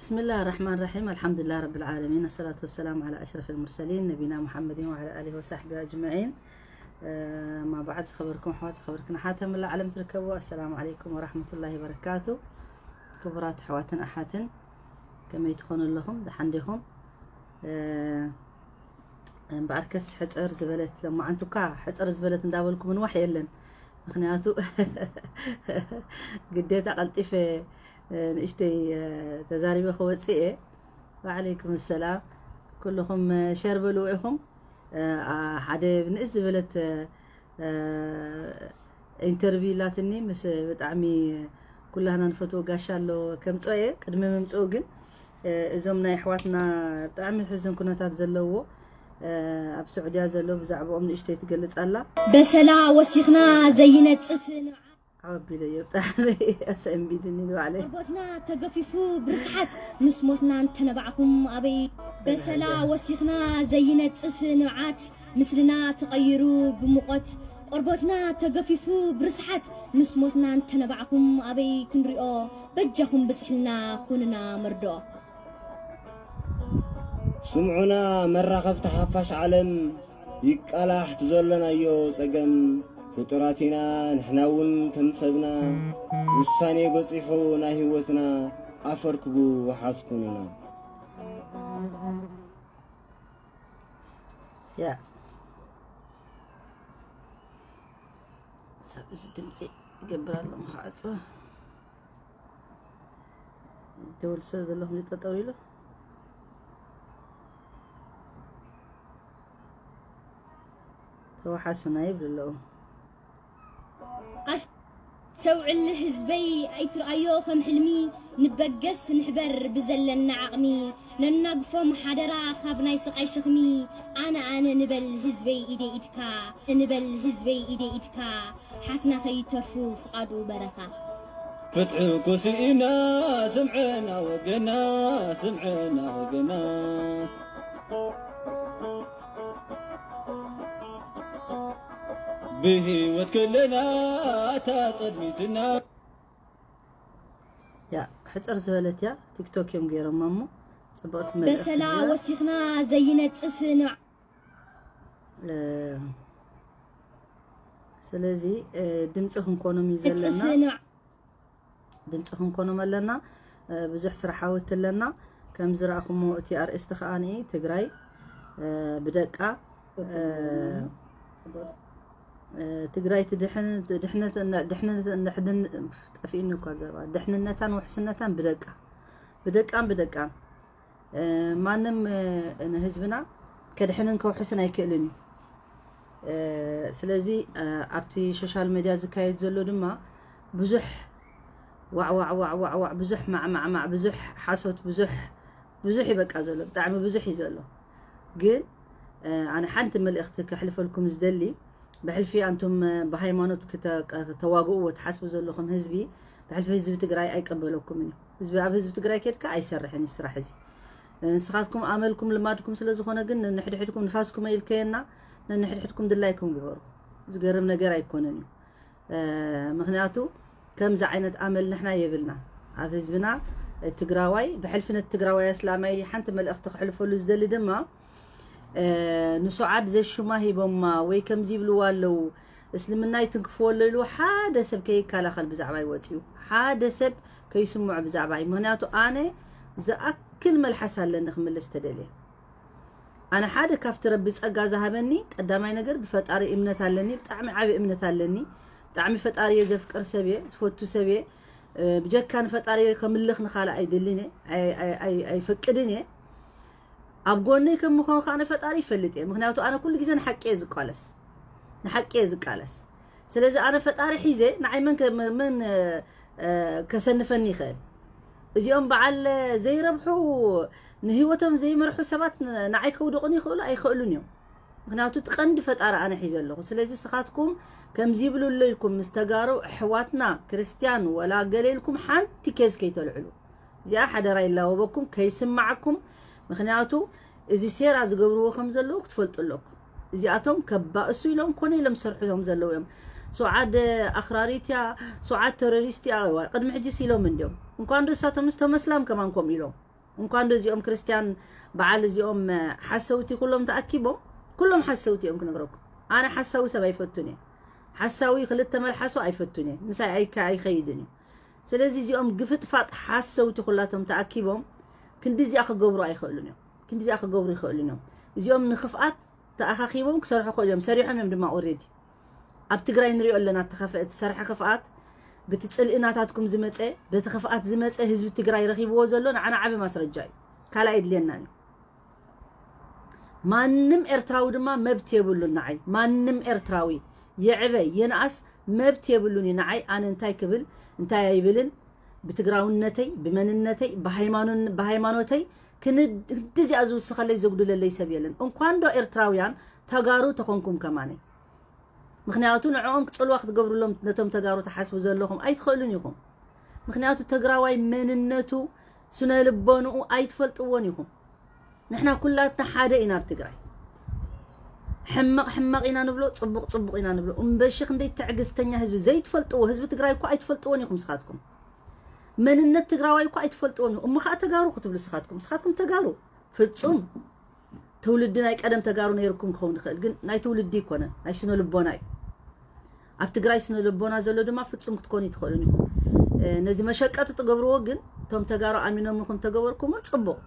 بسم الله الرحمن الرحيم. الحمد لله رب العالمين. الصلاة والسلام على أشرف المرسلين نبينا محمد وعلى آله وصحبه أجمعين. ما بعد، ዝኸበርኩም ኣሕዋት፣ ዝኸበርክን ኣሓት ኣብ መላእ ዓለም ትርከቡ፣ ኣሰላሙ ዓለይኩም ወራህመቱላሂ ወበረካቱ። ክቡራት ኣሕዋትን ኣሓትን፣ ከመይ ትኾኑ ኣለኹም? ደሓን ዲኹም? እምበኣርከስ ሕፅር ዝበለት፣ ለማዓንቲ እኳ ሕፅር ዝበለት እንዳበልኩ ምንዋሕ የለን። ምኽንያቱ ግዴታ ቀልጢፈ ንእሽተይ ተዛሪበ ክወፅእ እየ። ወዓለይኩም ሰላም። ኩልኹም ሸር በልዎ ኢኹም። ሓደ ንእስ ዝበለት ኢንተርቪው ኢላትኒ፣ ምስ ብጣዕሚ ኩላህና ንፈትዎ ጋሻ ኣሎ ከምፅኦ እየ። ቅድሚ ምምፅኡ ግን እዞም ናይ ኣሕዋትና ብጣዕሚ ዝሕዝን ኩነታት ዘለዎ ኣብ ስዑድያ ዘሎ፣ ብዛዕባኦም ንእሽተይ ትገልፅ ኣላ። በሰላ ወሲኽና ዘይነፅፍ ንብዓት ዓው ኣቢለዮ ብጣዕሚ ኣሰንቢድኒ ንባዕለይ። ቆርቦትና ተገፊፉ ብርስሓት ምስ ሞትና እንተነባዕኹም ኣበይ? በሰላ ወሲኽና ዘይነፅፍ ንብዓት ምስልና ተቐይሩ ብሙቐት። ቆርቦትና ተገፊፉ ብርስሓት ምስ ሞትና እንተነባዕኹም ኣበይ ክንሪኦ? በጃኹም ብፅሕልና ኩኑና መርድኦ። ስምዑና መራኸብቲ ሓፋሽ ዓለም ይቃላሕ ትዘሎናዮ ጸገም ፍጡራት ኢና ንሕና እውን ከም ሰብና ውሳኔ በጺሑ ናይ ህይወትና ኣፈርክቡ ወሓዝኩንና። ያ ሰብ እዚ ድምፂ ይገብር ኣሎ ምኽዓፅዋ። ደወል ሰብ ዘለኹም ጠጠው ኢሉ ተወሓሱና ይብሉ ኣለዉ። ኣስተውዕል ህዝበይ ኣይትርኣዮ ከም ሕልሚ ንበገስ ንሕበር ብዘለና ዓቕሚ ነናግፎም ሓደራ ካብ ናይ ስቓይ ሸኽሚ ኣነ ኣነ ንበል ህዝበይ ኢደ ኢድካ ንበል ህዝበይ ኢደ ኢድካ ሓትና ከይተርፉ ፍቓዱ በረኻ። ፍትሒ እኮ ስኢና ስምዕና ወገና ስምዕና ወገና ብህይወት ከለና እታ ቅድሚትና ያ ሕፅር ዝበለት እያ። ቲክቶክ እዮም ገይሮማ እሞ ፅብቕቲ መልእኽቲ በሰላ እያ። ወሲኽና ዘይነፅፍ ንብዓ እ፣ ስለዚ እ፣ ድምፂ ክንኮኖም እዩ ዘለና። ነፅፍ ንብዓ ድምፂ ክንኮኖም ኣለና። እ፣ ብዙሕ ስራሕ ዓወት ኣለና። ከም ዝረእኹሞ እቲ ኣርእስቲ ከዓ ንኢ ትግራይ እ፣ ብደቃ እ፣ እ፣ ትግራይ ትድሕን ድሕነት ድሕነት ድሕን ጠፊእኒ እኳ ዘረባ ድሕንነታን ውሕስነታን ብደቃ ብደቃን ብደቃን እ፣ ማንም እ፣ ንህዝብና ከድሕንን ከውሕስን ኣይክእልን እዩ። እ፣ ስለዚ እ፣ ኣብቲ ሶሻል ሚድያ ዝካየድ ዘሎ ድማ ብዙሕ ዋዕዋዕዋዕዋዕዋዕ ብዙሕ ማዕማዕማዕ ብዙሕ ሓሶት ብዙሕ ብዙሕ እዩ በቃ ዘሎ ብጣዕሚ ብዙሕ እዩ ዘሎ። ግን እ፣ ኣነ ሓንቲ መልእኽቲ ከሕልፈልኩም ዝደሊ ብሕልፊ ኣንቱም እ፣ ብሃይማኖት ክተ- ከተዋግእዎ ትሓስቡ ዘለኹም ህዝቢ ብሕልፊ ህዝቢ ትግራይ ኣይቀበለኩምን እዩ። ህዝቢ ኣብ ህዝቢ ትግራይ ኬድካ ኣይሰርሕን እዩ ስራሕ እዚ። ንስኻትኩም ኣመልኩም ልማድኩም ስለ ዝኾነ ግን ነንሕድሕድኩም ንፋስኩም ኣይልከየና፣ ነንሕድሕድኩም ድላይኩም ግበሩ። ዝገርም ነገር ኣይኮነን እዩ። እ፣ ምኽንያቱ ከምዚ ዓይነት ኣመል ንሕና የብልና ኣብ ህዝብና። እ፣ ትግራዋይ ብሕልፊ ነቲ ትግራዋይ ኣስላማይ ሓንቲ መልእኽቲ ክሕልፈሉ ዝደሊ ድማ እ፣ ንሱዓድ ዘሹማ ሂቦማ ወይ ከምዚ ይብልዋ ኣለዉ እስልምና ይትንክፍዎ ኣሎ ኢሉ ሓደ ሰብ ከይከላኸል ብዛዕባይ ወፂኡ ሓደ ሰብ ከይስምዖ ብዛዕባይ። ምኽንያቱ ኣነ ዝኣክል መልሓስ ኣለኒ ክምልስ ተደልየ። ኣነ ሓደ ካብቲ ረቢ ጸጋ ዝሃበኒ ቀዳማይ ነገር ብፈጣሪ እምነት ኣለኒ፣ ብጣዕሚ ዓቢ እምነት ኣለኒ። ብጣዕሚ ፈጣሪ እየ ዘፍቅር ሰብ እየ፣ ዝፈቱ ሰብ እየ። እ፣ ብጀካ ንፈጣሪ ከምልኽ ንኻልእ ኣይደልን እየ፣ ኣይ- ኣይ- ኣይ- ኣይፈቅድን እየ። ኣብ ጎነይ ከም ምዃኑ ከዓ ንፈጣሪ ይፈልጥ እየ። ምኽንያቱ ኣነ ኩሉ ግዜ ንሓቂ እየ ዝቃለስ፣ ንሓቂ እየ ዝቃለስ። ስለዚ ኣነ ፈጣሪ ሒዘ ንዓይ መን ከ- መን እ፣ እ፣ ከሰንፈኒ ይኽእል? እዚኦም በዓል ዘይረብሑ ንህይወቶም ዘይመርሑ ሰባት ን- ንዓይ ከውድቑኒ ይኽእሉ ኣይኽእሉን እዮም። ምኽንያቱ እቲ ቀንዲ ፈጣሪ ኣነ ሒዘ ኣለኹ። ስለዚ ስኻትኩም ከምዚ ይብሉ ኣሎ ኢልኩም ምስ ተጋሩ ኣሕዋትና ክርስትያን ወላ ገለ ኢልኩም ሓንቲ ኬዝ ከይተልዕሉ። እዚኣ ሓደራ ይላወበኩም ከይስማዓኩም። ምኽንያቱ እዚ ሴራ ዝገብርዎ ከም ዘለዉ ክትፈልጡ ኣለኩም። እዚኣቶም ከባእሱ ኢሎም ኮነ ኢሎም ዝሰርሑ እዮም ዘለዉ እዮም። ሱዓድ ኣኽራሪት እያ፣ ሱዓድ ተሮሪስት እያ። እዋ፣ ቅድሚ ሕጂስ ኢሎም እንዲዮም። እንኳን ዶ እሳቶም ዝተመስላም ከማን ከምኡ ኢሎም። እንኳን ዶ እዚኦም ክርስቲያን በዓል እዚኦም ሓሰውቲ ኩሎም ተኣኪቦም፣ ኩሎም ሓሰውቲ እዮም ክነግረኩም። ኣነ ሓሳዊ ሰብ ኣይፈቱን እየ። ሓሳዊ ክልተ መልሓሶ ኣይፈቱን እየ። ምሳይ ኣይከ ኣይኸይድን እዩ። ስለዚ እዚኦም ግፍጥፋጥ ሓሰውቲ ኩላቶም ተኣኪቦም ክንዲ እዚኣ ክገብሩ ኣይኽእሉን እዮም። ክንዲ እዚኣ ክገብሩ ይኽእሉን እዮም። እዚኦም ንክፍኣት ተኣኻኺቦም ክሰርሑ ክእሉ እዮም። ሰሪሖም እዮም ድማ ኦሬዲ። ኣብ ትግራይ ንሪኦ ኣለና። እተኸፈ እቲ ሰርሐ ክፍኣት ብቲ ፅልኢ ናታትኩም ዝመፀ፣ በቲ ክፍኣት ዝመፀ ህዝቢ ትግራይ ረኺብዎ ዘሎ ንዓና ዓቢ ማስረጃ እዩ። ካልእ የድልየናን እዩ። ማንም ኤርትራዊ ድማ መብት የብሉን ንዓይ። ማንም ኤርትራዊ የዕበ የንኣስ መብት የብሉን እዩ ንዓይ። ኣነ እንታይ ክብል እንታይ ኣይብልን፣ ብትግራውነተይ፣ ብመንነተይ፣ ብሃይማኖን-፣ ብሃይማኖተይ ክንድ-፣ ክንዲ እዚኣ ዝውስኸለይ ዘጉድለለይ ሰብ የለን። እንኳን ዶ ኤርትራውያን ተጋሩ ተኾንኩም ከማነይ። ምኽንያቱ ንዕኦም ክጽልዋ ክትገብሩሎም ነቶም ተጋሩ ትሓስቡ ዘለኹም ኣይትኽእሉን ኢኹም። ምኽንያቱ ትግራዋይ መንነቱ፣ ስነ ልቦንኡ ኣይትፈልጥዎን ኢኹም። ንሕና ኩላትና ሓደ ኢና ኣብ ትግራይ። ሕማቕ ሕማቕ ኢና ንብሎ፣ ጽቡቕ ጽቡቕ ኢና ንብሎ። እምበሺ ክንደይ ትዕግስተኛ ህዝቢ ዘይትፈልጥዎ፣ ህዝቢ ትግራይ እኮ ኣይትፈልጥዎን ኢኹም ስኻትኩም። መንነት ትግራዋይ እኮ ኣይትፈልጥዎን ኢኹም። እሞ ኸዓ ተጋሩ ክትብሉ ስኻትኩም፣ ስኻትኩም ተጋሩ ፍጹም ትውልዲ ናይ ቀደም ተጋሩ ነይርኩም ክኸውን ይኽእል፣ ግን ናይ ትውልዲ ይኮነ፣ ናይ ስነ ልቦና እዩ። ኣብ ትግራይ ስነ ልቦና ዘሎ ድማ ፍጹም ክትኮኑ ይትኽእሉን ኢኹም። እ፣ ነዚ መሸቀጢ ትገብርዎ ግን እቶም ተጋሩ ኣሚኖም ኢኹም ተገበርኩሞ ጽቡቕ።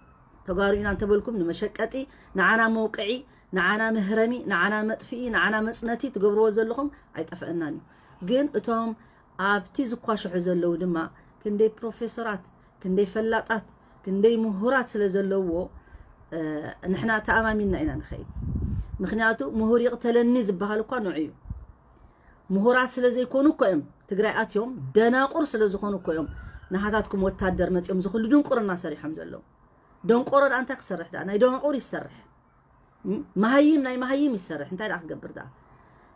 ተጋሩ ኢና እንተበልኩም ንመሸቀጢ፣ ንዓና መውቅዒ፣ ንዓና መህረሚ፣ ንዓና መጥፍኢ፣ ንዓና መጽነቲ ትገብርዎ ዘለኹም ኣይጠፍአናን እዩ። ግን እቶም ኣብቲ ዝኳሽሑ ዘለዉ ድማ ክንደይ ፕሮፌሰራት፣ ክንደይ ፈላጣት፣ ክንደይ ምሁራት ስለ ዘለውዎ፣ እ፣ ንሕና ተኣማሚንና ኢና ንኸይድ። ምኽንያቱ ምሁር ይቕተለኒ ዝበሃል እኳ ንዑ እዩ። ምሁራት ስለ ዘይኮኑ እኮ እዮም ትግራይ ኣትዮም፣ ደናቁር ስለ ዝኾኑ እኮ እዮም ንሃታትኩም ወታደር መፅዮም ዝኽሉ ድንቁርና ሰሪሖም ዘለዉ። ደንቆሮ ደኣ እንታይ ክሰርሕ ደኣ? ናይ ደናቁር ይሰርሕ። እም? መሃይም ናይ መሃይም ይሰርሕ። እንታይ ደኣ ክገብር ደኣ?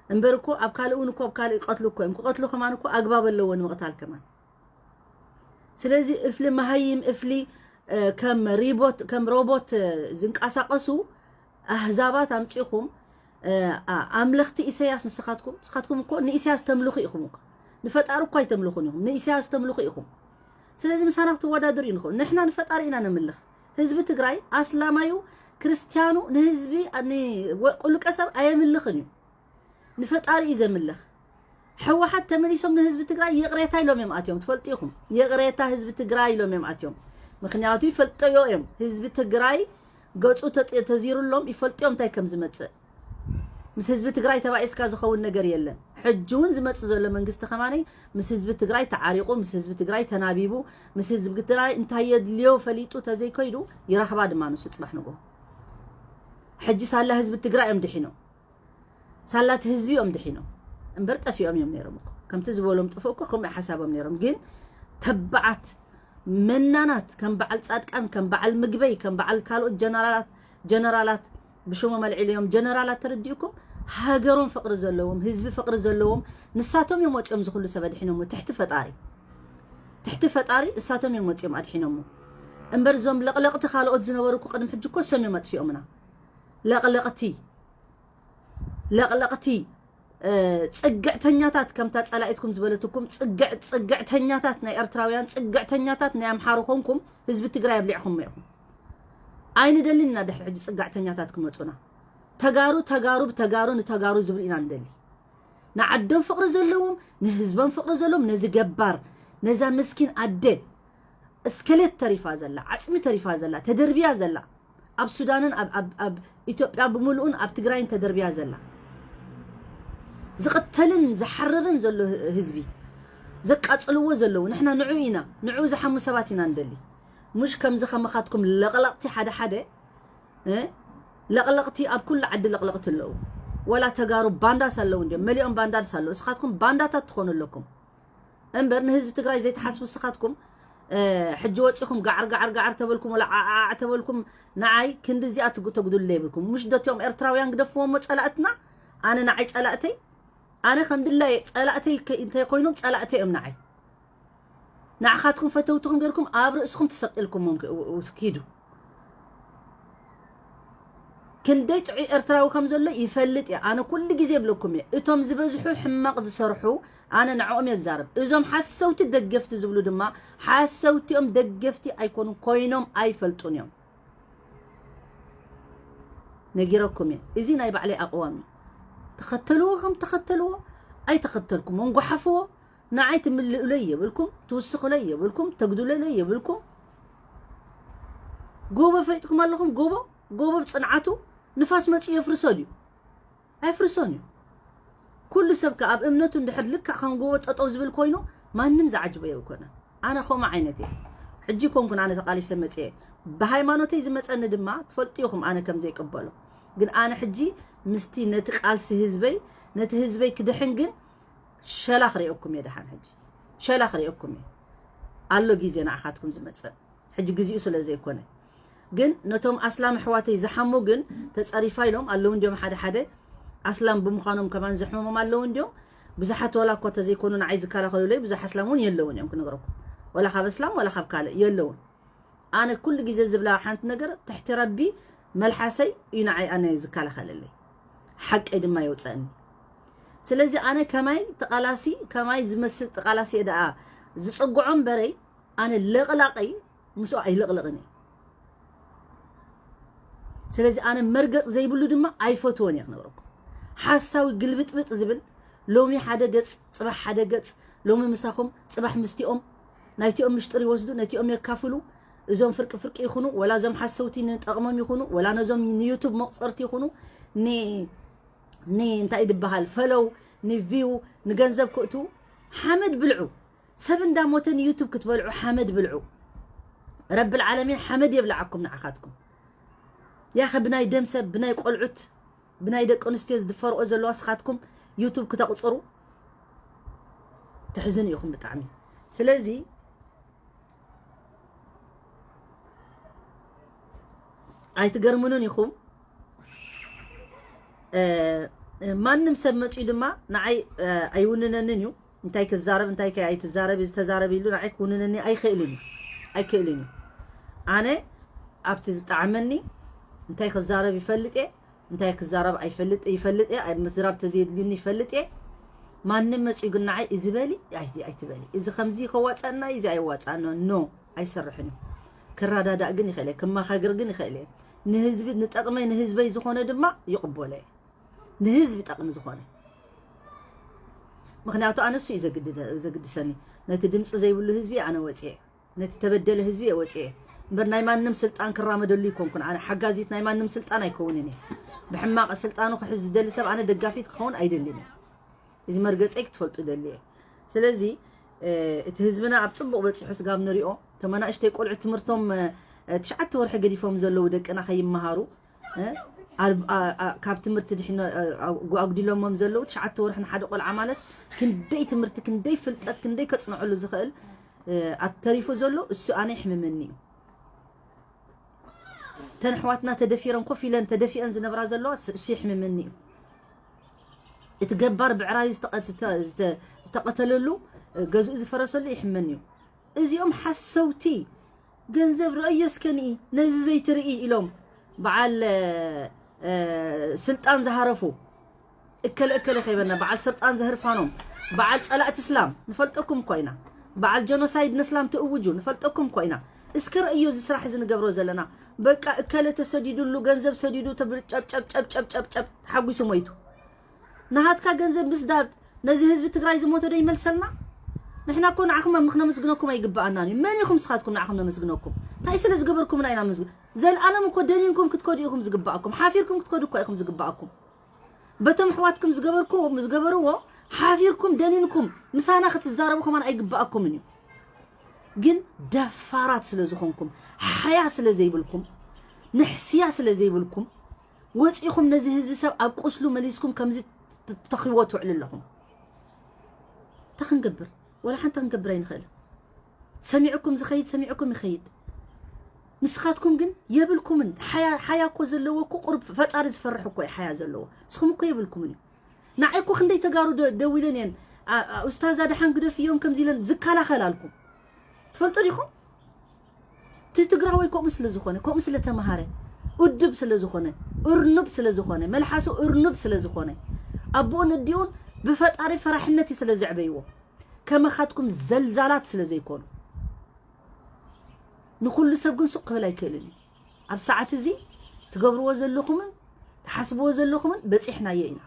እምበር እኮ ኣብ ካልእ እውን እኮ ኣብ ካልእ ይቐትሉ እኮ እዮም። ክቐትሉ ከማን እኮ ኣግባብ ኣለዎ ንምቕታል ከማን። ስለዚ እፍሊ መሃይም፣ እፍሊ፣ እ፣ ከም ሪቦት፣ ከም ሮቦት፣ እ፣ ዝንቀሳቐሱ ኣህዛባት ኣምጺኹም፣ እ፣ ኣ-፣ ኣምለኽቲ ኢሳያስ ንስኻትኩም፣ ንስኻትኩም እኮ ንኢሳያስ ተምልኹ ኢኹም እኮ። ንፈጣሪ እኮ ኣይተምልኹን ኢኹም፣ ንኢሳያስ ተምልኹ ኢኹም። ስለዚ ምሳና ክትወዳደሩ ይንኽእሉ። ንሕና ንፈጣሪ ኢና ነምልኽ። ህዝቢ ትግራይ ኣስላማዩ፣ ክርስትያኑ ንህዝቢ፣ ኒ-፣ ወ-፣ ቁልቀ ሰብ ኣየምልኽን እዩ። ንፈጣሪ እዩ ዘምልኽ። ህወሓት ተመሊሶም ንህዝቢ ትግራይ ይቕሬታ ኢሎም እዮም ኣትዮም። ትፈልጡ ኢኹም። ይቕሬታ ህዝቢ ትግራይ ኢሎም እዮም ኣትዮም። ምኽንያቱ ይፈልጠዮ እዮም። ህዝቢ ትግራይ ገጹ ተጥ-፣ ተዚሩሎም ይፈልጥዮም እንታይ ከም ዝመጽእ። ምስ ህዝቢ ትግራይ ተባኢስካ ዝኸውን ነገር የለን። ሕጂ እውን ዝመጽእ ዘሎ መንግስቲ ከማነይ ምስ ህዝቢ ትግራይ ተዓሪቑ፣ ምስ ህዝቢ ትግራይ ተናቢቡ፣ ምስ ህዝቢ ትግራይ እንታይ የድልዮ ፈሊጡ ተዘይከይዱ ይረኽባ ድማ ንሱ ጽባሕ ንግሆ። ሕጂ ሳላ ህዝቢ ትግራይ እዮም ድሒኖም። ሳላት ህዝቢ እዮም ድሒኖም። እምበር ጠፊኦም እዮም ነይሮም እኮ። ከምቲ ዝበሎም ጥፍኡ እኮ ከምኡ ሓሳቦም ነይሮም። ግን ተባዓት መናናት ከም በዓል ጻድቃን፣ ከም በዓል ምግበይ፣ ከም በዓል ካልኦት ጀነራላት፣ ጀነራላት ብሽሞም ኣልዒለዮም ጀነራላት ተረዲኡኩም፣ ሃገሮም ፍቕሪ ዘለዎም፣ ህዝቢ ፍቕሪ ዘለዎም ንሳቶም እዮም ወፂኦም ዝኹሉ ሰብ ኣድሒኖሞ ትሕቲ ፈጣሪ። ትሕቲ ፈጣሪ እሳቶም እዮም ወፂኦም ኣድሒኖሞ። እምበር እዞም ለቕለቕቲ ካልኦት ዝነበሩ እኮ ቅድሚ ሕጂ እኮ እሶም እዮም ኣጥፊኦምና። ለቕለቕቲ፣ ለቕለቕቲ፣ እ፣ ጽግዕተኛታት ከምታ ጸላኢትኩም ዝበለትኩም ጽግዕ-፣ ጽግዕተኛታት ናይ ኤርትራውያን፣ ጽግዕተኛታት ናይ ኣምሓሩ ኮንኩም ህዝቢ ትግራይ ኣብሊዕኹሞ ኢኹም። ኣይንደልን ኢና ድሕሪ ሕጂ ጽግዕተኛታት ክመጹና። ተጋሩ፣ ተጋሩ፣ ብተጋሩ፣ ንተጋሩ ዝብሉ ኢና ንደሊ። ንዓዶም ፍቕሪ ዘለዎም፣ ንህዝቦም ፍቕሪ ዘለዎም፣ ነዚ ገባር፣ ነዛ ምስኪን ኣደ፣ እስከሌት ተሪፋ ዘላ፣ ዓጽሚ ተሪፋ ዘላ፣ ተደርብያ ዘላ፣ ኣብ ሱዳንን ኣብ፣ ኣብ፣ ኣብ ኢትዮጵያ ብምሉኡን ኣብ ትግራይን ተደርብያ ዘላ፣ ዝቕተልን ዝሓርርን ዘሎ ህ-፣ ህዝቢ፣ ዘቃጽልዎ ዘለዉ፣ ንሕና ንዑ ኢና፣ ንዑ ዝሓሙ ሰባት ኢና ንደሊ። ሙሽ ከምዚ ከማኻትኩም ለቕለቕቲ ሓደ ሓደ፣ እ? ለቕለቕቲ ኣብ ኩሉ ዓዲ ለቕለቕቲ ኣለዉ። ወላ ተጋሩ ባንዳስ ኣለዉ እንድዮም፣ መሊኦም ባንዳስ ኣለዉ። እስኻትኩም ባንዳታት ትኾኑ ኣለኩም። እምበር ንህዝቢ ትግራይ ዘይትሓስቡ እስኻትኩም፣ እ፣ ሕጂ ወፂኹም ጋዓር ጋዓር ጋዓር ተበልኩም፣ ወላ ዓዓዕ ተበልኩም፣ ንዓይ ክንዲ እዚኣ ትጉ-፣ ተጉድሉ የብልኩም። ሙሽ ዶ እቲኦም ኤርትራውያን ግደፍዎም እሞ ጸላእትና፣ ኣነ ንዓይ ጸላእተይ፣ ኣነ ከም ድላየ ጸላእተይ ከ-፣ እንተይኮይኖም ጸላእተይ እዮም ንዓይ። ንዓኻትኩም ፈተውትኹም ገይርኩም ኣብ ርእስኹም ተሰቂልኩሞም ክ-፣ ው-፣ ው-፣ ኪዱ። ክንደይ ጥዑይ ኤርትራዊ ከም ዘሎ ይፈልጥ እየ። ኣነ ኩሉ ግዜ እብለኩም እየ፣ እቶም ዝበዝሑ ሕማቕ ዝሰርሑ ኣነ ንዕኦም እየ ዝዛረብ። እዞም ሓሰውቲ ደገፍቲ ዝብሉ ድማ ሓሰውቲኦም ደገፍቲ ኣይኮኑን፣ ኮይኖም ኣይፈልጡን እዮም። ነጊረኩም እየ። እዚ ናይ ባዕለይ ኣቕዋም እዩ። ተኸተልዎ ከም ተኸተልዎ፣ ኣይተኸተልኩም እንጓሓፍዎ። ንዓይ ትምልኡለይ የብልኩም፣ ትውስኹለይ የብልኩም፣ ተጉድሉለይ የብልኩም። ጎቦ ፈይጥኩም ኣለኹም፣ ጎቦ፣ ጎቦ ብጽንዓቱ ንፋስ መጺኡ የፍርሶ ድዩ? ኣይፍርሶን እዩ። ኩሉ ሰብ ከ ኣብ እምነቱ እንድሕር ልክዕ ከም ጎቦ ጠጠው ዝብል ኮይኑ ማንም ዝዓጅቦ የብኮነ። ኣነ ከምኡ ዓይነት እየ። ሕጂ ኮንኩን ኣነ ተቓሊሰ መጽየ። ብሃይማኖተይ ዝመጸኒ ድማ ትፈልጡ ኢኹም ኣነ ከም ዘይቅበሎ። ግን ኣነ ሕጂ ምስቲ ነቲ ቃልሲ ህዝበይ፣ ነቲ ህዝበይ ክድሕን ግን ሸላ ክርእየኩም እየ። ደሓን ሕጂ ሸላ ክርእየኩም እየ። ኣሎ ግዜ ንዓኻትኩም ዝመጽእ። ሕጂ ግዜኡ ስለ ዘይኮነ። ግን ነቶም ኣስላም ኣሕዋተይ ዝሓሙ ግን ተጸሪፋ ኢሎም ኣለዉ እንዲዮም። ሓደ ሓደ ኣስላም ብምዃኖም ከማን ዘሕመሞም ኣለዉ እንዲዮም። ብዙሓት ዋላ እኳ ተዘይኮኑ ንዓይ ዝከላኸሉለይ ብዙሕ ኣስላም እውን የለውን እዮም ክነግረኩም። ዋላ ካብ ኣስላም ዋላ ካብ ካልእ የለውን። ኣነ ኩሉ ግዜ ዝብላ ሓንቲ ነገር ትሕቲ ረቢ መልሓሰይ እዩ ንዓይ ኣነ ዝከላኸለለይ። ሓቀይ ድማ የውፀእኒ። ስለዚ ኣነ ከማይ ተቓላሲ፣ ከማይ ዝመስል ተቓላሲ እየ ደኣ ዝፅግዖ እምበረይ ኣነ ለቕላቐይ ምስኡ ኣይልቕልቕን እየ። ስለዚ ኣነ መርገጽ ዘይብሉ ድማ ኣይፈትዎን እየ ክነግረኩም። ሓሳዊ ግልብጥብጥ ዝብል ሎሚ ሓደ ገጽ፣ ጽባሕ ሓደ ገጽ፣ ሎሚ ምሳኹም፣ ጽባሕ ምስቲኦም፣ ናይቲኦም ምሽጥር ይወስዱ፣ ነቲኦም የካፍሉ። እዞም ፍርቂ ፍርቂ ይኹኑ፣ ወላ እዞም ሓሰውቲ ንጠቕሞም ይኹኑ፣ ወላ ነዞም ንዩቱብ መቑጸርቲ ይኹኑ፣ ን-፣ ን-፣ እንታይ ዝበሃል፣ ፈለው፣ ንቪው፣ ንገንዘብ ክእትዉ፣ ሓመድ ብልዑ። ሰብ እንዳሞተ ንዩቱብ ክትበልዑ ሓመድ ብልዑ። ረብል ዓለሚን ሓመድ የብልዓኩም ንዓኻትኩም። ያኸ ብናይ ደም ሰብ፣ ብናይ ቆልዑት፣ ብናይ ደቂ ኣንስትዮ ዝድፈርኦ ዘለዋ ስኻትኩም ዩቱብ ክተቑጽሩ ትሕዝኑ ኢኹም ብጣዕሚ። ስለዚ ኣይትገርምኑን ኢኹም። እ፣ ማንም ሰብ መጺኡ ድማ ንዓይ፣ እ፣ ኣይውንነንን እዩ። እንታይ ክዛረብ፣ እንታይ ከ-፣ ኣይትዛረብ፣ እዚ ተዛረብ ኢሉ ንዓይ ክውንነኒ ኣይኽእልን እዩ። ኣይክእልን እዩ። ኣነ ኣብቲ ዝጠዓመኒ እንታይ ክዛረብ ይፈልጥ እየ፣ እንታይ ክዛረብ ኣይፈልጥ፣ ይፈልጥ እየ፣ ኣብ ምዝራብ ተዘየድልዩኒ ይፈልጥ እየ። ማንም መጺኡ ግን ንዓይ እዚ በሊ፣ ኣይቲ-፣ ኣይትበሊ፣ እዚ ከምዚ ከዋጽኣና፣ እዚ ኣይዋጽኣና፣ ኖ፣ ኣይሰርሕን እዩ። ክረዳዳእ ግን ይኽእል እየ፣ ክመኻገር ግን ይኽእል እየ። ንህዝቢ፣ ንጠቕመይ፣ ንህዝበይ ዝኾነ ድማ ይቕበሎ እየ። ንህዝቢ ጠቕሚ ዝኾነ። ምኽንያቱ ኣነ እሱ እዩ ዘግድደ-፣ ዘግድሰኒ። ነቲ ድምፂ ዘይብሉ ህዝቢ ኣነ ወፅየ። ነቲ ተበደለ ህዝቢ እየ ወፅየ። እምበር ናይ ማንም ስልጣን ክራመደሉ ይኮንኩን። ኣነ ሓጋዚት ናይ ማንም ስልጣን ኣይከውንን እየ። ብሕማቕ ስልጣኑ ክሕዝ ዝደሊ ሰብ ኣነ ደጋፊት ክኸውን ኣይደልን እየ። እዚ መርገፀይ ክትፈልጡ ደሊ እየ። ስለዚ፣ እ፣ እቲ ህዝብና ኣብ ፅቡቕ በፂሑ ስጋብ ንሪኦ፣ እቶም ኣናእሽተይ ቆልዑ ትምህርቶም፣ እ፣ ትሽዓተ ወርሒ ገዲፎም ዘለዉ ደቅና ከይመሃሩ፣ እ፣ ኣብ-፣ ኣ-፣ ኣ-፣ ካብ ትምህርቲ ድሕኖ-፣ እ፣ ኣ-፣ ኣጉዲሎሞም ዘለዉ ትሽዓተ ወርሒ ንሓደ ቆልዓ ማለት ክንደይ ትምህርቲ፣ ክንደይ ፍልጠት፣ ክንደይ ከጽንዐሉ ዝኽእል፣ እ፣ ኣብ ተሪፉ ዘሎ እሱ ኣነ ይሕምመኒ እዩ። እተን ኣሕዋትና ተደፊረን ኮፍ ኢለን ተደፊአን ዝነብራ ዘለዋ እሱ፣ እሱ ይሕምመኒ እዩ። እቲ ገባር ብዕራዩ ዝተቐ-፣ ዝተ-፣ ዝተ-፣ ዝተቐተለሉ፣ እ፣ ገዝኡ ዝፈረሰሉ ይሕመኒ እዩ። እዚኦም ሓሰውቲ፣ ገንዘብ ረእዮ እስከ ንኢ፣ ነዚ ዘይትርኢ ኢሎም በዓል፣ እ፣ ስልጣን ዝሃረፉ፣ እከለ እከለ ከይበልና፣ በዓል ስልጣን ዘህርፋኖም፣ በዓል ጸላእቲ እስላም ንፈልጠኩም እኳ ኢና፣ በዓል ጀኖሳይድ ንእስላም ትእውጁ ንፈልጠኩም እኳ ኢና። እስከ ረእዮ እዚ ስራሕ እዚ ንገብሮ ዘለና፣ በቃ እከለ ተሰዲዱሉ፣ ገንዘብ ሰዲዱ፣ ተብር-፣ ጨብ፣ ጨብ፣ ጨብ፣ ጨብ፣ ጨብ፣ ጨብ፣ ተሓጒሱ ሞይቱ። ናሃትካ ገንዘብ ምስዳድ ነዚ ህዝቢ ትግራይ ዝሞተ ዶ ይመልሰልና? ንሕና እኮ ንዓኹም ኣም-፣ ክነመስግነኩም ኣይግብኣናን እዩ። መን ኢኹም ንስኻትኩም ንዓኹም ነመስግነኩም? እንታይ ስለ ዝገበርኩምና ኢና ነመስግ-፣ ዘልኣለም እኮ ደኒንኩም ክትከዱ ኢኹም ዝግብኣኩም። ሓፊርኩም ክትከዱ እኮ ኢኹም ዝግብኣኩም። በቶም ኣሕዋትኩም ዝገበርኩ-፣ ዝገበርዎ ሓፊርኩም ደኒንኩም ምሳና ክትዛረቡ ከማን ኣይግብኣኩምን እዩ። ግን ደፋራት ስለ ዝኾንኩም፣ ሓያ ስለ ዘይብልኩም፣ ንሕስያ ስለ ዘይብልኩም፣ ወጺኹም ነዚ ህዝቢ ሰብ ኣብ ቁስሉ መሊስኩም ከምዚ ት-፣ ተኽርዎ ትውዕሉ ኣለኹም። እንታይ ክንገብር? ወላ ሓንቲ ክንገብር ኣይንኽእልን። ሰሚዕኩም ዝኸይድ ሰሚዕኩም ይኸይድ። ንስኻትኩም ግን የብልኩምን። ሓያ፣ ሓያ እኮ ዘለዎ እኮ ቁሩብ ፈጣሪ ዝፈርሕ እኮ እዩ ሓያ ዘለዎ። ንስኹም እኮ የብልኩምን እዩ። ንዓይ እኮ ክንደይ ተጋሩ ደ-፣ ደዊለን እየን። ኣ-፣ ኣ-፣ ኡስታዛ ደሓን ግደፍዮም ከምዚ ኢለን ዝከላኸላልኩም። ትፈልጡ ዲኹም? እቲ ትግራዋይ ከምኡ ስለ ዝኾነ፣ ከምኡ ስለ ተምሃረ፣ ኡድብ ስለ ዝኾነ፣ እርኑብ ስለ ዝኾነ፣ መልሓሱ እርኑብ ስለ ዝኾነ፣ ኣቦኡን እዲኡን ብፈጣሪ ፈራሕነት እዩ ስለ ዘዕበይዎ፣ ከመኻትኩም ዘልዛላት ስለ ዘይኮኑ። ንኹሉ ሰብ ግን ሱቕ ክብል ኣይክእልን እዩ። ኣብ ሰዓት እዚ ትገብርዎ ዘለኹምን ትሓስብዎ ዘለኹምን በፂሕናዮ ኢና።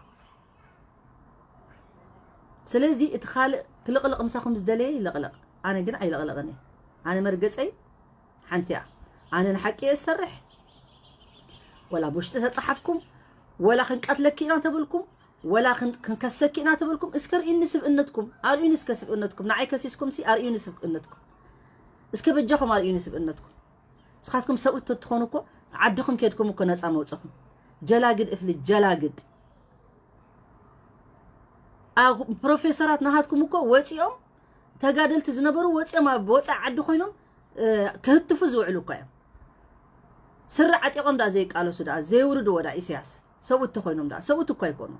ስለዚ እቲ ካልእ ክልቕልቕ ምሳኹም ዝደለየ ይለቕለቕ፣ ኣነ ግን ኣይለቕለቕን እየ። ኣነ መርገፀይ ሓንቲ እያ። ኣነ ንሓቂ እየ ዝሰርሕ። ወላ ብውሽጢ ተፃሓፍኩም፣ ወላ ክንቀትለኪ ኢና ተብልኩም፣ ወላ ክን- ክንከሰኪ ኢና ተብልኩም፣ እስከ ርእዩኒ ስብእነትኩም፣ ኣርእዩኒ እስከ ስብእነትኩም። ንዓይ ከሲስኩም ሲ ኣርእዩኒ ስብእነትኩም። እስከ በጃኹም ኣርእዩኒ ስብእነትኩም። ንስኻትኩም ሰብኡት ተትኾኑ እኮ ዓድኹም ኬድኩም እኮ ነፃ መውፀኹም። ጀላግድ እፍሊ ጀላግድ። ኣብ ፕሮፌሰራት ናሃትኩም እኮ ወፂኦም ተጋደልቲ ዝነበሩ ወፂኦም ኣብ ወፃኢ ዓዲ ኮይኖም እ፣ ክህትፉ ዝውዕሉ እኮ እዮም። ስረ ዓጢቖም ዳ ዘይቃለሱ ዳ ዘይውርድዎ ዳ ኢሳያስ ሰብኡት ተኮይኖም ዳ ሰብኡት እኮ ኣይኮኑ።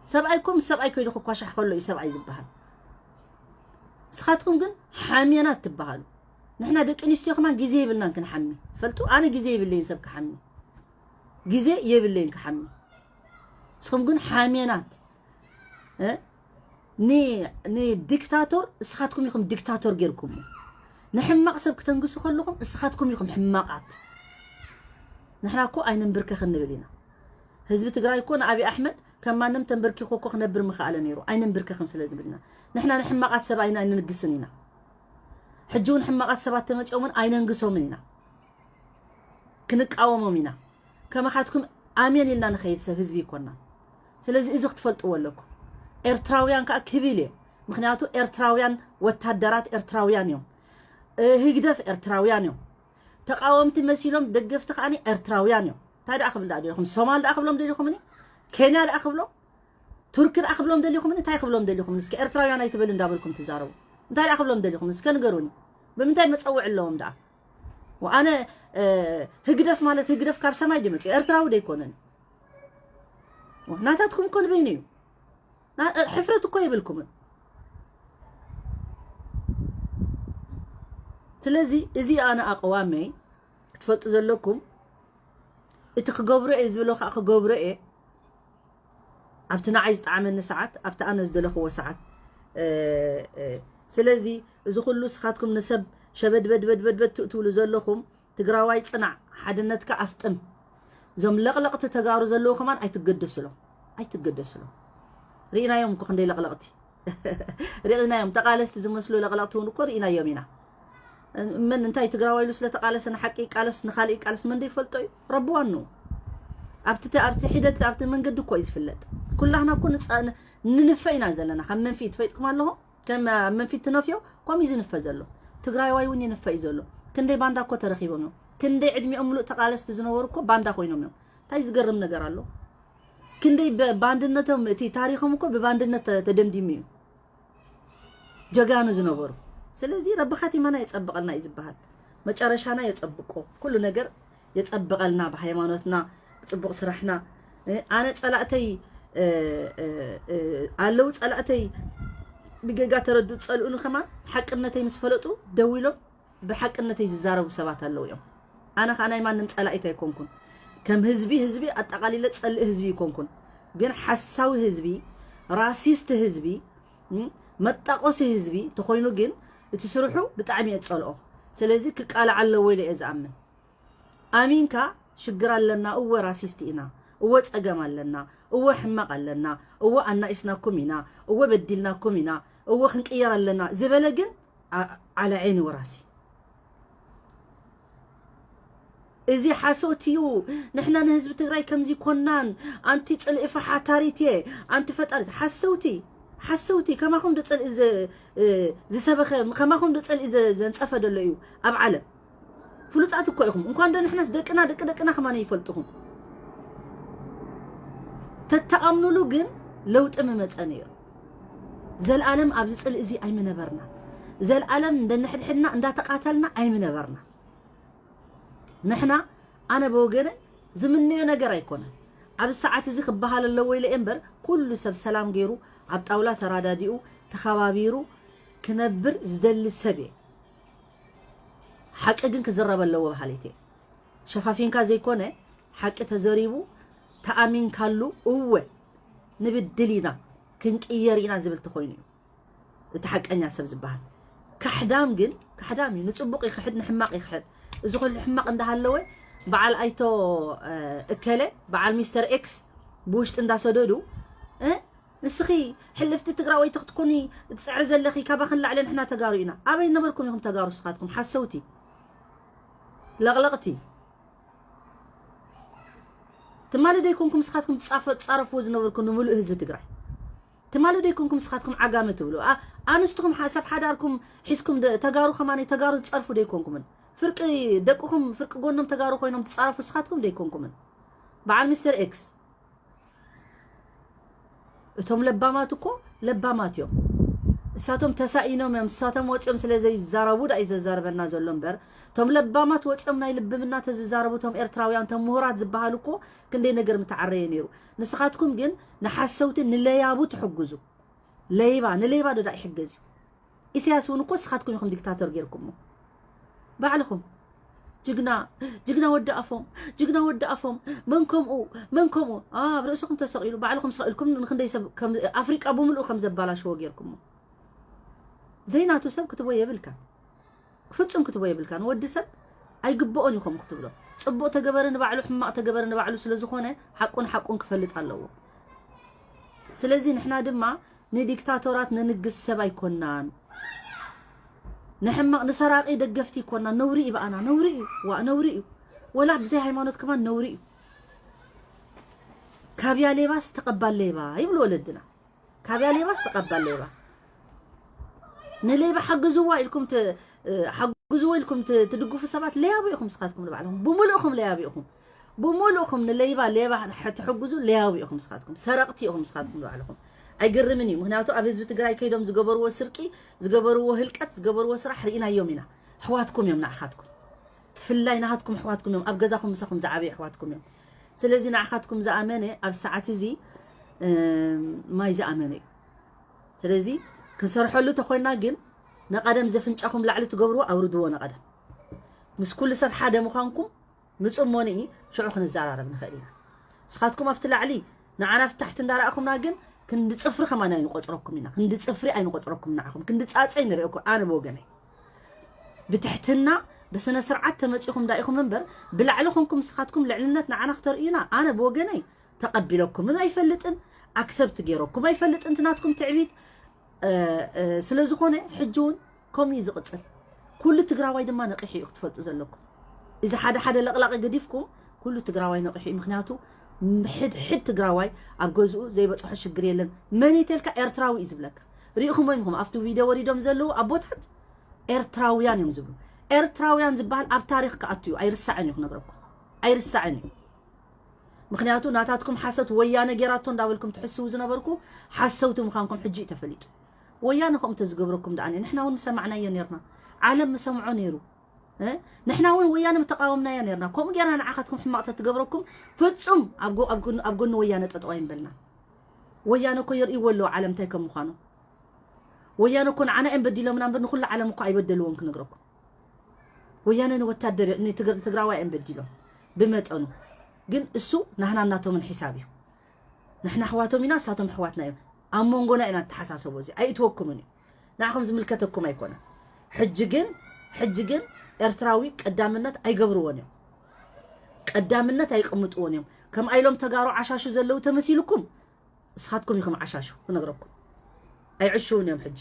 ሰብኣይ እኮ ምስ ሰብኣይ ከይዱ ክኳሻሕ ከሎ እዩ ሰብኣይ ዝበሃል። ንስኻትኩም ግን ሓሜናት ትበሃሉ። ንሕና ደቂ ኣንስትዮ ከማን ግዜ የብልናን ክንሓሚ። ትፈልጡ፣ ኣነ ግዜ የብለይን ሰብ ክሓሚ፣ ግዜ የብለይን ክሓሚ። ንስኹም ግን ሓሜናት እ? ን- ንዲክታቶር እስኻትኩም ኢኹም ዲክታቶር ጌርኩሞ። ንሕማቕ ሰብ ክተንግሱ ከለኹም እስኻትኩም ኢኹም ሕማቓት። ንሕና እኮ ኣይንንብርከኽን ንብል ኢና። ህዝቢ ትግራይ እኮ ንኣብይ ኣሕመድ ከም ማንም ተንበርኪኹ እኮ ክነብር ምኽኣለ ነይሩ። ኣይንንብርከኽን ስለ ንብል ኢና። ንሕና ንሕማቓት ሰብ ኣይና ኣይንንግስን ኢና። ሕጂ እውን ሕማቓት ሰባት ተመፂኦምን ኣይነንግሶምን ኢና። ክንቃወሞም ኢና። ከመኻትኩም ኣሜን ኢልና ንኸይድ ሰብ ህዝቢ ይኮና። ስለዚ እዚ ክትፈልጥዎ ኣለኩም። ኤርትራውያን ከዓ ክብል እየ። ምክንያቱ ኤርትራውያን ወታደራት ኤርትራውያን እዮም። እ፣ ህግደፍ ኤርትራውያን እዮም። ተቃወምቲ መሲሎም ደገፍቲ ከዓኒ ኤርትራውያን እዮም። እንታይ ደኣ ክብል ደኣ ደሊኹም? ሶማል ደኣ ክብሎም ደሊኹምኒ? ኬንያ ደኣ ክብሎም? ቱርኪ ደኣ ክብሎም ደሊኹምኒ? እንታይ ክብሎም ደሊኹምኒ? እስከ ኤርትራውያን ኣይትበል እንዳበልኩም ትዛረቡ። እንታይ ደኣ ክብሎም ደሊኹም? እስከ ንገሩኒ። ብምንታይ መጸውዒ ኣለዎም ደኣ? ወኣነ፣ እ፣ ህግደፍ ማለት ህግደፍ ካብ ሰማይ ድዩ መጽኡ? ኤርትራዊ ዶ ኣይኮነን? ወ-፣ ናታትኩም እኮ ንበይኑ እዩ። ና-፣ እ፣ ሕፍረት እኮ የብልኩምን። ስለዚ እዚ ኣነ ኣቕዋመይ ክትፈልጡ ዘለኩም፣ እቲ ክገብሮ እየ ዝብሎ ከዓ ክገብሮ እየ። ኣብቲ ንዓይ ዝጠዓመኒ ሰዓት፣ ኣብቲ ኣነ ዝደለኽዎ ሰዓት። እ፣ እ፣ ስለዚ እዚ ኩሉ ንስኻትኩም ንሰብ ሸበድበድበድበድበድ ትእትውሉ ዘለኹም፣ ትግራዋይ ጽናዕ፣ ሓድነትካ ኣስጥም። እዞም ለቕለቕቲ ተጋሩ ዘለዉ ከማን ኣይትገደስሎም፣ ኣይትገደስሎም። ርኢናዮም እኮ ክንደይ ለቕለቕቲ። ርኢናዮም፣ ተቓለስቲ ዝመስሉ ለቕለቕቲ እውን እኮ ርኢናዮም ኢና። መን እንታይ ትግራዋይ ኢሉ ስለተቓለሰ ንሓቂ ይቃለስ ንኻልእ ይቃለስ መን ዶ ይፈልጦ እዩ? ረቢ ዋንኡ። ኣብቲ ተ-፣ ኣብቲ ሒደት ኣብቲ መንገዲ እኮ እዩ ዝፍለጥ። ኩላህና እኮ ንጻ-፣ ን-፣ ንንፈ ኢና ዘለና። ካብ መንፊ ትፈይጥኩም ኣለኹም? ከም ኣብ መንፊ ትነፍዮ ከምኡ እዩ ዝንፈ ዘሎ። ትግራይዋይ እውን ይንፈ እዩ ዘሎ። ክንደይ ባንዳ እኮ ተረኺቦም እዮም። ክንደይ ዕድሚኦም ሙሉእ ተቓለስቲ ዝነበሩ እኮ ባንዳ ኮይኖም እዮም። እንታይ ዝገርም ነገር ኣሎ? ክንደይ ብ-፣ ብኣንድነቶም እቲ ታሪኾም እኮ ብባንድነት ተ-፣ ተደምዲሙ እዩ። ጀጋኑ ዝነበሩ። ስለዚ ረቢ ኻቲማና የጸብቐልና እዩ ዝበሃል። መጨረሻና የጸብቆ። ኩሉ ነገር የጸብቐልና ብሃይማኖትና፣ ብጽቡቕ ስራሕና። እ፣ ኣነ ጸላእተይ፣ እ፣ እ፣ እ፣ ኣለዉ ጸላእተይ ብጌጋ ተረድኡ ዝጸልኡኒ ከማን ሓቅነተይ ምስ ፈለጡ ደው ኢሎም ብሓቅነተይ ዝዛረቡ ሰባት ኣለዉ እዮም። ኣነ ኸኣ ናይ ማንም ጸላኢት ኣይኮንኩን። ከም ህዝቢ፣ ህዝቢ ኣጠቓሊለ ጸልእ ህዝቢ ኣይኮንኩን። ግን ሓሳዊ ህዝቢ፣ ራሲስት ህዝቢ፣ እም፣ መጣቆሲ ህዝቢ ተኾይኑ ግን እቲ ስርሑ ብጣዕሚ እየ ዝጸልኦ። ስለዚ ክቃላዕ ኣለዎ ኢለ እየ ዝኣምን። ኣሚንካ ሽግር ኣለና፣ እወ ራሲስት ኢና፣ እወ ጸገም ኣለና፣ እወ ሕማቕ ኣለና፣ እወ ኣናኢስናኩም ኢና፣ እወ በዲልናኩም ኢና፣ እወ ክንቅየር ኣለና ዝበለ ግን ዓ-፣ ዓላ ዐይኒ ወራሲ። እዚ ሓሶት እዩ። ንሕና ንህዝቢ ትግራይ ከምዚ ኮናን፣ ኣንቲ ጽልኢ ፈሓታሪት እየ፣ ኣንቲ ፈጣሪት። ሓሰውቲ፣ ሓሰውቲ። ከማኹም ዶ ጽልኢ ዘ-፣ እ፣ ዝሰበኸ፣ ከማኹም ዶ ጽልኢ ዘ-፣ ዘንጸፈ ደሎ እዩ ኣብ ዓለም? ፍሉጣት እኮ ኢኹም። እንኳን ዶ ንሕናስ ደቅና፣ ደቂ ደቅና ከማን ይፈልጥኹም። ተተኣምኑሉ ግን ለውጢ ምመጸ ነይሩ። ዘልኣለም ኣብዚ ጽልኢ እዚ ኣይምነበርና። ዘልኣለም እንደንሕድሕድና እንዳተቃተልና ኣይምነበርና። ንሕና፣ ኣነ ብወገነ ዝምነዮ ነገር ኣይኮነን። ኣብ ሰዓት እዚ ክበሃል ኣለዎ ኢለ እየ እምበር፣ ኩሉ ሰብ ሰላም ገይሩ፣ ኣብ ጣውላ ተራዳዲኡ፣ ተኸባቢሩ ክነብር ዝደሊ ሰብ እየ። ሓቂ ግን ክዝረብ ኣለዎ በሃሊት እየ። ሸፋፊንካ ዘይኮነ፣ ሓቂ ተዘሪቡ ተኣሚንካሉ፣ እወ ንብድል ኢና፣ ክንቅየር ኢና ዝብል ተኾይኑ እዩ እቲ ሓቀኛ ሰብ ዝበሃል። ካሕዳም ግን ካሕዳም እዩ። ንጽቡቕ ይኽሕድ፣ ንሕማቕ ይኽሕድ። እዚ ኩሉ ሕማቕ እንዳሃለወ፣ በዓል ኣይቶ፣ እ፣ እከለ፣ በዓል ሚስተር ኤክስ ብውሽጢ እንዳሰደዱ፣ እ፣ ንስኺ ሕልፍቲ ትግራወይቲ ክትኮኒ ትጽዕሪ ዘለኺ፣ ካባኽን ላዕሊ ንሕና ተጋሩ ኢና። ኣበይ ነበርኩም ኢኹም ተጋሩ ንስኻትኩም? ሓሰውቲ። ለቕለቕቲ። ትማሊ ደይኮንኩም ንስኻትኩም ትጻፈ-፣ ትጻረፍዎ ዝነበርኩም ንምሉእ ህዝቢ ትግራይ? ትማሊ ደይኮንኩም ንስኻትኩም ዓጋመ ትብሉ? ኣ-፣ ኣንስትኹም ሓ-፣ ሰብ ሓዳርኩም ሒዝኩም ደ-፣ ተጋሩ ከማን ተጋሩ ትጸርፉ ደይኮንኩምን? ፍርቂ ደቅኹም፣ ፍርቂ ጎኖም ተጋሩ ኮይኖም ትጻረፉ ንስኻትኩም ደይኮንኩምን? በዓል ሚስተር ኤክስ። እቶም ለባማት እኮ ለባማት እዮም። እሳቶም ተሳኢኖም እዮም፣ እሳቶም ወፂኦም ስለ ዘይዛረቡ ዳ እዩ ዘዛርበና ዘሎ እምበር፣ እቶም ለባማት ወፂኦም ናይ ልብምና ተዝዛረቡ፣ እቶም ኤርትራውያን፣ እቶም ምሁራት ዝበሃሉ እኮ ክንደይ ነገር ምተዓረየ ነይሩ። ንስኻትኩም ግን ንሓሰውቲ ንለያቡ ትሕግዙ። ለይባ፣ ንለይባ ዶ ዳ ይሕገዝ እዩ? ኢሳያስ እውን እኮ ንስኻትኩም ኢኹም ዲክታተር ጌርኩሞ። ባዕልኹም። ጅግና፣ ጅግና ወዲ ኣፎም፣ ጅግና ወዲ ኣፎም፣ መን ከምኡ፣ መን ከምኡ። ኣ፣ ኣብ ርእስኹም ተሰቒሉ፣ ባዕልኹም ሰቒልኩም ንኽንደይ ሰብ ከም፣ ኣፍሪቃ ብምልኡ ከም ዘባላሽዎ ጌርኩሞ። ዘይናቱ ሰብ ክትቦ የብልካ። ፍጹም ክትቦ የብልካ። ንወዲ ሰብ ኣይግብኦን እዩ ከምኡ ክትብሎ። ጽቡቕ ተገበረ ንባዕሉ፣ ሕማቕ ተገበረ ንባዕሉ ስለ ዝኾነ፣ ሓቁን ሓቁን ክፈልጥ ኣለዎ። ስለዚ ንሕና ድማ ንዲክታቶራት ነንግስ ሰብ ኣይኮናን። ንሕማቕ ንሰራቂ ደገፍቲ ኣይኮናን። ነውሪ እዩ ብኣና፣ ነውሪ እዩ። ዋእ፣ ነውሪ እዩ። ወላ ብዘይ ሃይማኖት ከማን ነውሪ እዩ። ካብያ ሌባስ ተቐባል ሌባ ይብሉ ወለድና። ካብያ ሌባስ ተቐባል ሌባ። ንሌባ ሓግዝዋ ኢልኩም ት-፣ እ፣ ሓግዝዎ ኢልኩም ት-፣ ትድግፉ ሰባት ለያቡ ኢኹም ንስኻትኩም ንባዕልኹም። ብምልእኹም ለያቡ ኢኹም። ብምልእኹም ንሌባ፣ ሌባ ሕ-፣ ትሕግዙ ለያቡ ኢኹም ንስኻትኩም። ሰረቕቲ ኢኹም ንስኻትኩም ንባዕልኹም። ኣይገርምን እዩ። ምኽንያቱ ኣብ ህዝቢ ትግራይ ከይዶም ዝገበርዎ ስርቂ፣ ዝገበርዎ ህልቀት፣ ዝገበርዎ ስራሕ ርኢናዮም ኢና። ኣሕዋትኩም እዮም ንዓኻትኩም። ብፍላይ ናኻትኩም ኣሕዋትኩም እዮም። ኣብ ገዛኹም ምሳኹም ዝዓበዩ ኣሕዋትኩም እዮም። ስለዚ ንዓኻትኩም ዝኣመነ ኣብ ሰዓት እዚ፣ እም፣ ማይ ዝኣመነ እዩ። ስለዚ ክንሰርሐሉ ተኾይና ግን ነቐደም ዘፍንጫኹም ላዕሊ ትገብርዎ ኣውርድዎ ነቐደም። ምስ ኩሉ ሰብ ሓደ ምዃንኩም ምጹ እሞ ንኢ ሽዑ ክንዘራረብ ንኽእል ኢና። ንስኻትኩም ኣብቲ ላዕሊ ንዓና ኣብቲ ታሕቲ እንዳረኣኹምና ግን ክንዲ ጽፍሪ ከማን ኣይንቆጽረኩም ኢና። ክንዲ ጽፍሪ ኣይንቆጽረኩም ንዓኹም። ክንዲ ጻጸይ ንርእየኩም ኣነ ብወገነይ። ብትሕትና ብስነ ስርዓት ተመጺኹም ዳኢኹም እምበር ብላዕሊ ኮንኩም ንስኻትኩም ልዕልነት ንዓና ክተርእዩና ኣነ ብወገነይ ተቐቢለኩምን ኣይፈልጥን፣ ኣክሰብት ገይረኩም ኣይፈልጥን። እቲ ናትኩም ትዕቢት፣ እ፣ እ፣ ስለ ዝኾነ ሕጂ እውን ከምኡ እዩ ዝቕጽል። ኩሉ ትግራዋይ ድማ ነቒሑ እዩ ክትፈልጡ ዘለኩም። እዚ ሓደ ሓደ ለቕላቒ ገዲፍኩም ኩሉ ትግራዋይ ነቒሑ እዩ። ምኽንያቱ ሕድ ሕድ ትግራዋይ ኣብ ገዝኡ ዘይበጽሖ ሽግር የለን። መን እዩ ተልካ ኤርትራዊ እዩ ዝብለካ። ርኢኹሞ ኢኹም ኣብቲ ቪድዮ ወሪዶም ዘለዉ ኣቦታት ኤርትራውያን እዮም ዝብሉ። ኤርትራውያን ዝበሃል ኣብ ታሪኽ ክኣቱ እዩ። ኣይርሳዕን እዩ ክነግረኩም። ኣይርሳዕን እዩ። ምኽንያቱ ናታትኩም ሓሰት ወያነ ጌራቶ እንዳበልኩም ትሕስዉ ዝነበርኩ ሓሰውቲ ምዃንኩም ሕጂ እዩ ተፈሊጡ። ወያነ ከምኡ ተዝገብረኩም ደኣ ንሕና እውን ምሰማዕናዮ ኔርና። ዓለም ምሰምዖ ኔሩ። እ? ንሕና እውን ወያነ ምተቃወምናያ ኔርና። ከምኡ ጌርና ንዓኻትኩም ሕማቕ ተትገብረኩም ፍጹም ኣብ ጎ-፣ ኣብ ጎን-፣ ኣብ ጎኒ ወያነ ጠጠው ኣይምበልና። ወያነ እኮ የርእይዎ ኣለዉ ዓለም እንታይ ከም ምዃኑ። ወያነ እኮ ንዓና እዮም በዲሎምና እምበር ንኹሉ ዓለም እኮ ኣይበደልዎን ክነግረኩም። ወያነ ንወታደር፣ ንትግ-፣ ንትግራዋይ እዮም በዲሎም ብመጠኑ። ግን እሱ ናህና እናቶምን ሒሳብ እዩ። ንሕና ኣሕዋቶም ኢና፣ እሳቶም ኣሕዋትና እዮም። ኣብ መንጎና ኢና ንተሓሳሰቦ፣ እዚ ኣይእትወኩምን እዩ። ንዓኹም ዝምልከተኩም ኣይኮነን። ሕጂ ግን፣ ሕጂ ግን ኤርትራዊ ቀዳምነት ኣይገብርዎን እዮም። ቀዳምነት ኣይቅምጥዎን እዮም። ከምኣ ኢሎም ተጋሩ ዓሻሹ ዘለዉ ተመሲልኩም፣ ንስኻትኩም ኢኹም ዓሻሹ ክነግረኩም። ኣይዕሽውን እዮም ሕጂ።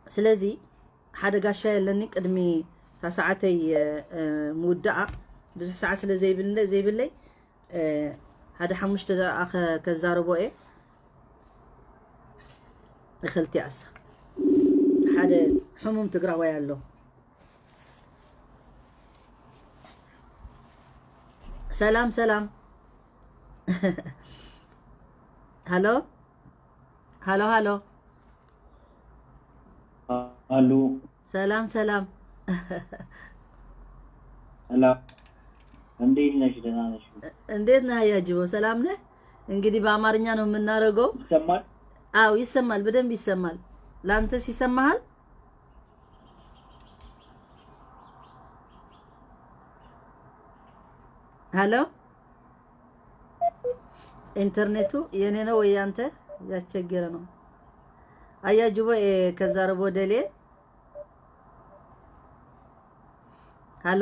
ስለዚ ሓደ ጋሻ የለኒ ቅድሚ እታ ሰዓተይ፣ እ፣ ምውዳኣ ብዙሕ ሰዓት ስለ ዘይብለ-፣ ዘይብለይ፣ እ፣ ሓደ ሓሙሽተ ደቂቓ ከ-፣ ከዛርቦ እየ። ንኽልቲኣሳ ሓደ ሕሙም ትግራዋይ ኣሎ። ሰላም፣ ሰላም። ሃሎ፣ ሃሎ፣ ሃሎ። ኣሉ። ሰላም፣ ሰላም። ሰላም። እንዴት ነሽ? ደህና ነሽ? እንዴት ነህ አያጅቦ? ሰላም ነህ? እንግዲህ በአማርኛ ነው የምናደርገው። ይሰማል? አዎ፣ ይሰማል፣ በደንብ ይሰማል። ለአንተስ ይሰማሃል? ሃሎ፣ ኢንተርኔቱ የኔ ነው ወይ ያንተ? ያስቸገረ ነው። አያ ጅቦ፣ ኤ፣ ከዛ ረቦ ደሌ። ሃሎ፣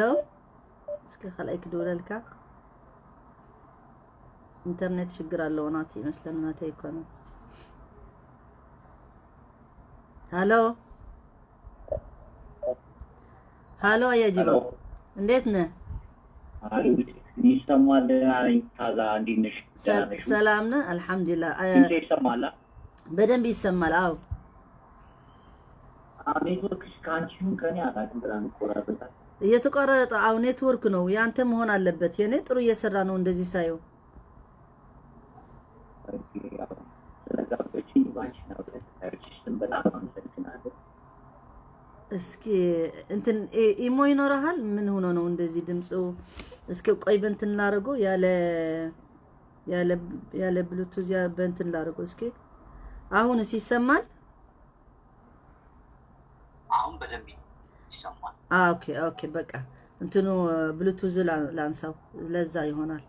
እስኪ ካልኣይ ክድውለልካ። ኢንተርኔት ሽግር ኣለዎ ናቱ ይመስለኒ፣ ናተይ ኣይኮነን። ሃሎ፣ ሃሎ፣ ኣያ ጅቦ፣ ሃሎ። እንዴት ነህ? አይ፣ ይሰማል። ደህና ነኝ። ታዛ፣ እንዴት ነሽ? ደህና ሰል-፣ ነሽ? ሰላም ነህ? አልሐምዱሊላህ። አ፣ ድምጼ ይሰማል? በደንብ ይሰማል። አዎ። አዎ፣ ኔትወርክሽ ከአንቺ ይሁን ከኔ አላውቅም፣ በጣም ይቆራረጣል። እየተቆራረጠ፣ አዎ፣ ኔትወርክ ነው። ያንተ መሆን አለበት። የኔ ጥሩ እየሰራ ነው እንደዚህ ሳየው። ኦኬ፣ ያው ስለጋበዝሽኝ ባንቺና በተከታዮችሽ ስም በጣም አመሰግናለሁ። እስኪ እንትን ኢ-፣ ኢሞ ይኖረሃል? ምን ሆኖ ነው እንደዚህ ድምፁ? እስኪ ቆይ በእንትን ላደርገው፣ ያለ፣ ያለ፣ ያለ ብሉቱዝ ያ-፣ በእንትን ላደርገው እስኪ። አሁንስ ይሰማል? አሁን በደንብ ይሰማል። አ፣ ኦኬ፣ ኦኬ፣ በቃ እንትኑ ብሉቱዝ ላ-፣ ላንሳው፣ ለዛ ይሆናል።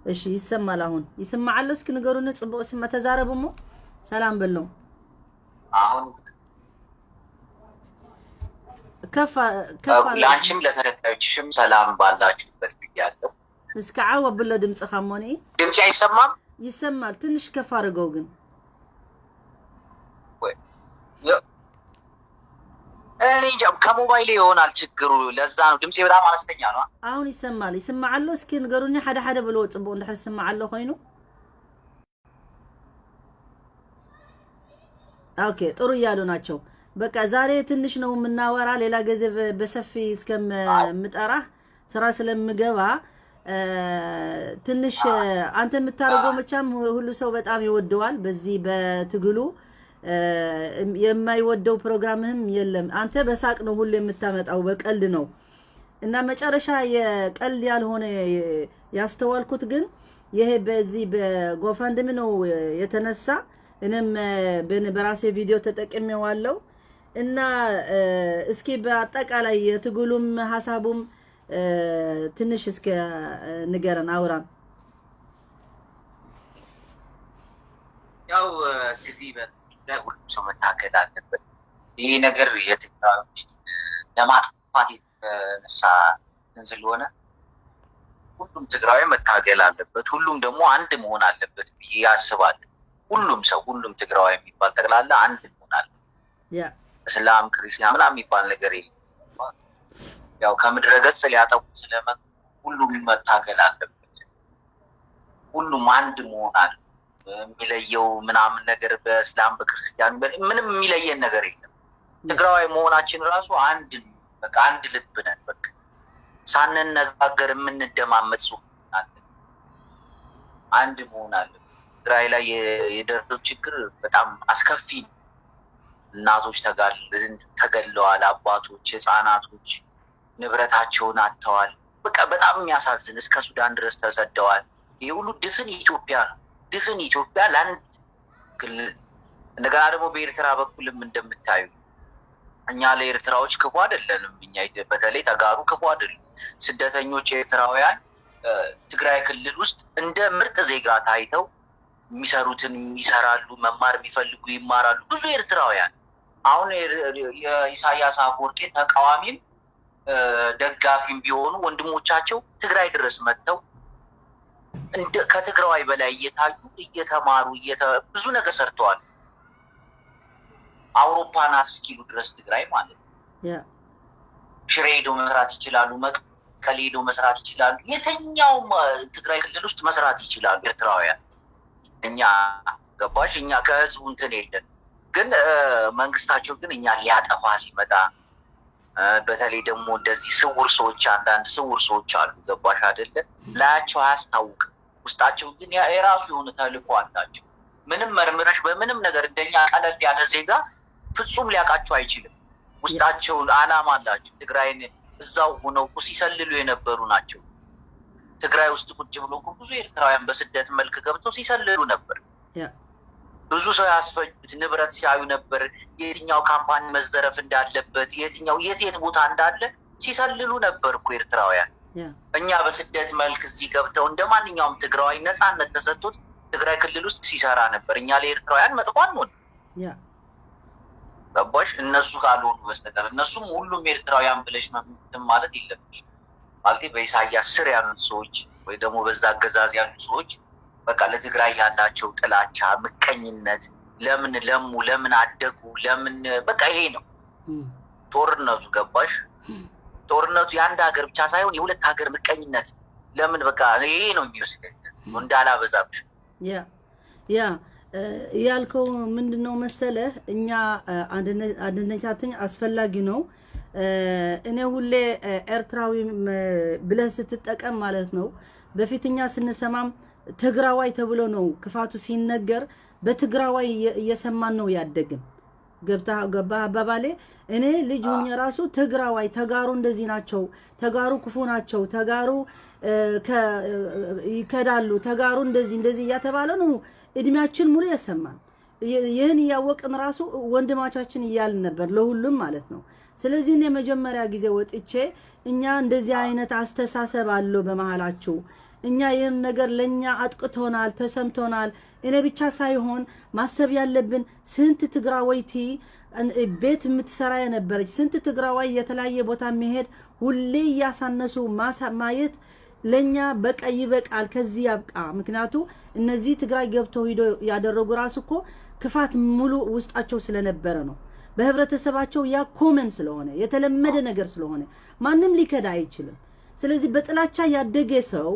እሺ፣ ይሰማል አሁን? ይስማዓል? እስኪ ንገሩኒ፣ ጽቡቅ ስማ፣ ተዛረቡ እሞ ሰላም በሎም። አሁን ከፍ አ-፣ ከፍ አድርጉ። ለአንቺም ለተከታዮችሽም ሰላም ባላችሁበት ብያለሁ። እስኪ ዓው ኣብሎ ድምፅኻ እሞ ንኢ። ድምፂ አይሰማም? ይሰማል። ትንሽ ከፍ አድርገው ግን። ወይ፣ የ-፣ እኔ እንጃ፣ ከሞባይሌ ይሆናል ችግሩ። ለዛ ነው ድምፄ በጣም አነስተኛ ነው። አሁን ይሰማል። ይስማዓሎ? እስኪ ንገሩኒ፣ ሓደ ሓደ በልዎ፣ ጽቡቅ እንድሕር ዝስማዓሎ ኮይኑ። ኦኬ፣ ጥሩ እያሉ ናቸው። በቃ ዛሬ ትንሽ ነው የምናወራ፣ ሌላ ጊዜ በ-፣ በሰፊ አዎ። እስከምጠራህ ስራ ስለምገባ፣ እ፣ ትንሽ፣ አዎ። አንተ የምታደርገው አዎ። መቼም ሁ-፣ ሁሉ ሰው በጣም ይወደዋል። በዚህ በትግሉ፣ እ፣ የማይወደው ፕሮግራምህም የለም። አንተ በሳቅ ነው ሁሉ የምታመጣው፣ በቀልድ ነው። እና መጨረሻ የቀልድ ያልሆነ ያስተዋልኩት ግን ይሄ በዚህ በጎፋንድሚ ነው የተነሳ። እኔም፣ እ፣ በን-፣ በራሴ ቪዲዮ ተጠቅሜዋለሁ። እና፣ እ፣ እስኪ በአጠቃላይ የትግሉም ሀሳቡም፣ እ፣ ትንሽ እስከ፣ እ፣ ንገረን፣ አውራን። ያው፣ እ፣ እንግዲህ በ-፣ ሁሉም ሰው መታገል አለበት። ይህ ነገር የትግራዮች ለማጥፋት የተነሳ እንትን ስለሆነ ሁሉም ትግራዊ መታገል አለበት። ሁሉም ደግሞ አንድ መሆን አለበት ብዬ አስባለሁ። ሁሉም ሰው፣ ሁሉም ትግራዊ የሚባል ጠቅላላ አንድ መሆን አለበት። ያ። እስላም፣ ክርስቲያን ምናምን የሚባል ነገር የለም። ያው ከምድረ ገጽ ሊያጠፉ ስለመጡ ሁሉም መታገል አለበት። ሁሉም አንድ መሆን አለ። የሚለየው ምናምን ነገር በእስላም በክርስቲያን በ-፣ ምንም የሚለየን ነገር የለም። ትግራዋይ መሆናችን ራሱ አንድ ነው። በቃ አንድ ልብ ነን። በቃ ሳንነጋገር የምንደማመጥ ሰው አለ። አንድ መሆን አለ። ትግራይ ላይ የ-፣ የደረሰው ችግር በጣም አስከፊ ነው። እናቶች ተጋል-፣ ተገለዋል። አባቶች፣ ህፃናቶች ንብረታቸውን አጥተዋል። በቃ በጣም የሚያሳዝን፣ እስከ ሱዳን ድረስ ተሰደዋል። ይሄ ሁሉ ድፍን ኢትዮጵያ ነው። ድፍን ኢትዮጵያ ለአንድ ክልል። እንደገና ደግሞ በኤርትራ በኩልም እንደምታዩ እኛ ለኤርትራዎች ክፉ አይደለንም። እኛ ኢትዮ-፣ በተለይ ተጋሩ ክፉ አይደሉም። ስደተኞች ኤርትራውያን፣ እ፣ ትግራይ ክልል ውስጥ እንደ ምርጥ ዜጋ ታይተው የሚሰሩትን ይሰራሉ፣ መማር የሚፈልጉ ይማራሉ። ብዙ ኤርትራውያን አሁን የር-፣ የኢሳያስ አፈወርቂ ተቃዋሚም፣ እ፣ ደጋፊም ቢሆኑ ወንድሞቻቸው ትግራይ ድረስ መጥተው እንደ፣ ከትግራዋይ በላይ እየታዩ እየተማሩ እየተ-፣ ብዙ ነገር ሰርተዋል። አውሮፓ ናት እስኪሉ ድረስ ትግራይ ማለት ነው። ያ። ሽሬ ሄደው መስራት ይችላሉ። መቀሌ ሄደው መስራት ይችላሉ። የትኛውም፣ እ፣ ትግራይ ክልል ውስጥ መስራት ይችላሉ ኤርትራውያን። እኛ፣ ገባሽ? እኛ ከህዝቡ እንትን የለን። ግን፣ እ፣ መንግስታቸው ግን እኛ ሊያጠፋ ሲመጣ፣ እ፣ በተለይ ደግሞ እንደዚህ ስውር ሰዎች፣ አንዳንድ ስውር ሰዎች አሉ። ገባሽ አይደለ? ላያቸው አያስታውቅም። ውስጣቸው ግን ያ-፣ የራሱ የሆነ ተልእኮ አላቸው። ምንም መርምረሽ በምንም ነገር እንደኛ ቀለል ያለ ዜጋ ፍጹም ሊያውቃቸው አይችልም። ውስጣቸው አላማ አላቸው። ትግራይን እዛው ሆነው እኮ ሲሰልሉ የነበሩ ናቸው። ትግራይ ውስጥ ቁጭ ብሎ እኮ ብዙ ኤርትራውያን በስደት መልክ ገብተው ሲሰልሉ ነበር። ያ። ብዙ ሰው ያስፈጁት ንብረት ሲያዩ ነበር። የትኛው ካምፓኒ መዘረፍ እንዳለበት፣ የትኛው የት የት ቦታ እንዳለ ሲሰልሉ ነበር እኮ ኤርትራውያን። እኛ በስደት መልክ እዚህ ገብተው እንደ ማንኛውም ትግራዋይ ነፃነት ተሰጥቶት ትግራይ ክልል ውስጥ ሲሰራ ነበር። እኛ ለኤርትራውያን መጥፎ አንሆን። ገባሽ? እነሱ ካልሆኑ በስተቀር እነሱም ሁሉም ኤርትራውያን ብለሽ እንትን ማለት የለብሽ። ማለት በኢሳያስ ስር ያሉት ሰዎች ወይ ደግሞ በዛ አገዛዝ ያሉ ሰዎች በቃ ለትግራይ ያላቸው ጥላቻ፣ ምቀኝነት፣ ለምን ለሙ፣ ለምን አደጉ፣ ለምን በቃ ይሄ ነው ጦርነቱ። ገባሽ? ጦርነቱ የአንድ ሀገር ብቻ ሳይሆን የሁለት ሀገር ምቀኝነት። ለምን በቃ ይሄ ነው የሚወስደኝ እንዳላበዛብሽ። ያ ያ ያልከው ምንድን ነው መሰለህ፣ እኛ አንድነታችን አስፈላጊ ነው። እኔ ሁሌ ኤርትራዊ ብለህ ስትጠቀም ማለት ነው። በፊትኛ ስንሰማም ትግራዋይ ተብሎ ነው ክፋቱ ሲነገር፣ በትግራዋይ እየሰማን ነው ያደግን። ገብታ ገባ አባባሌ። እኔ ልጅ ሆኜ ራሱ ትግራዋይ፣ ተጋሩ እንደዚህ ናቸው፣ ተጋሩ ክፉ ናቸው፣ ተጋሩ ይከዳሉ፣ ተጋሩ እንደዚህ እንደዚህ እያተባለ ነው እድሜያችን ሙሉ የሰማን። ይህን እያወቅን ራሱ ወንድማቻችን እያልን ነበር ለሁሉም ማለት ነው። ስለዚህ እኔ መጀመሪያ ጊዜ ወጥቼ እኛ እንደዚህ አይነት አስተሳሰብ አለው በመሃላችሁ፣ እኛ ይህን ነገር ለእኛ አጥቅቶናል፣ ተሰምቶናል። እኔ ብቻ ሳይሆን ማሰብ ያለብን ስንት ትግራወይቲ ቤት የምትሰራ የነበረች፣ ስንት ትግራዋይ የተለያየ ቦታ የሚሄድ ሁሌ እያሳነሱ ማየት ለኛ በቃ ይበቃል፣ ከዚህ ያብቃ። ምክንያቱ እነዚህ ትግራይ ገብተው ሂዶ ያደረጉ ራሱ እኮ ክፋት ሙሉ ውስጣቸው ስለነበረ ነው። በህብረተሰባቸው ያ common ስለሆነ፣ የተለመደ ነገር ስለሆነ ማንም ሊከዳ አይችልም። ስለዚህ በጥላቻ ያደገ ሰው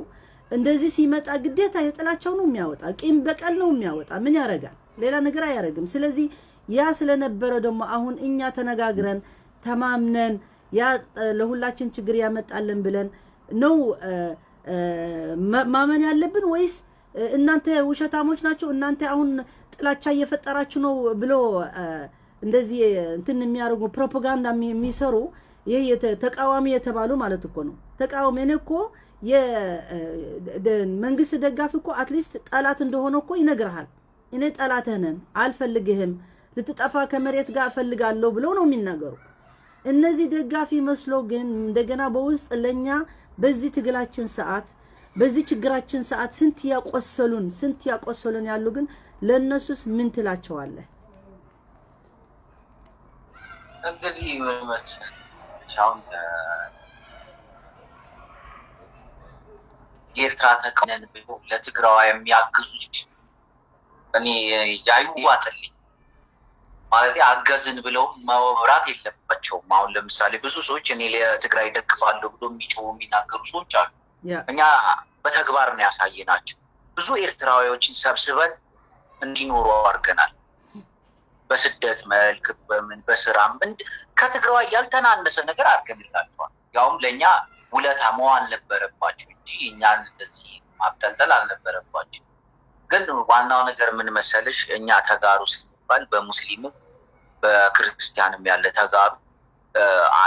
እንደዚህ ሲመጣ ግዴታ የጥላቻው ነው የሚያወጣ፣ ቂም በቀል ነው የሚያወጣ። ምን ያረጋል? ሌላ ነገር አያረግም። ስለዚህ ያ ስለነበረ ደግሞ አሁን እኛ ተነጋግረን ተማምነን ያ ለሁላችን ችግር ያመጣልን ብለን ነው ማመን ያለብን ወይስ እናንተ ውሸታሞች ናቸው፣ እናንተ አሁን ጥላቻ እየፈጠራችሁ ነው ብሎ እንደዚህ እንትን የሚያደርጉ ፕሮፓጋንዳ የሚሰሩ ይሄ ተቃዋሚ የተባሉ ማለት እኮ ነው። ተቃዋሚ እኔ እኮ የመንግስት ደጋፊ እኮ at least ጠላት እንደሆነ እኮ ይነግርሃል። እኔ ጠላትህ ነን፣ አልፈልግህም፣ ልትጠፋ ከመሬት ጋር እፈልጋለሁ ብለው ነው የሚናገሩ። እነዚህ ደጋፊ መስሎ ግን እንደገና በውስጥ ለኛ በዚህ ትግላችን ሰዓት፣ በዚህ ችግራችን ሰዓት ስንት ያቆሰሉን፣ ስንት ያቆሰሉን ያሉ ግን ለእነሱስ ምን ትላቸዋለህ? እንግዲህ ምን መሰለሽ፣ አሁን የኤርትራ ተቃውሞ ነን ብለው ለትግራዋ የሚያግዙ እኔ ያይዋጥልኝ ማለት አገዝን ብለው ማውራት የለባቸውም። አሁን ለምሳሌ ብዙ ሰዎች እኔ ለትግራይ ደግፋለሁ ብሎ የሚጮሁ የሚናገሩ ሰዎች አሉ። እኛ በተግባር ነው ያሳየናቸው። ብዙ ኤርትራዊዎችን ሰብስበን እንዲኖሩ አድርገናል። በስደት መልክ በምን በስራም እንድ ከትግራዋይ ያልተናነሰ ነገር አድርገንላቸዋል። ያውም ለእኛ ውለታ መዋል ነበረባቸው እንጂ እኛን እንደዚህ ማብጠልጠል አልነበረባቸው። ግን ዋናው ነገር ምን መሰለሽ፣ እኛ ተጋሩ ስንባል በሙስሊምም በክርስቲያንም ያለ ተጋሩ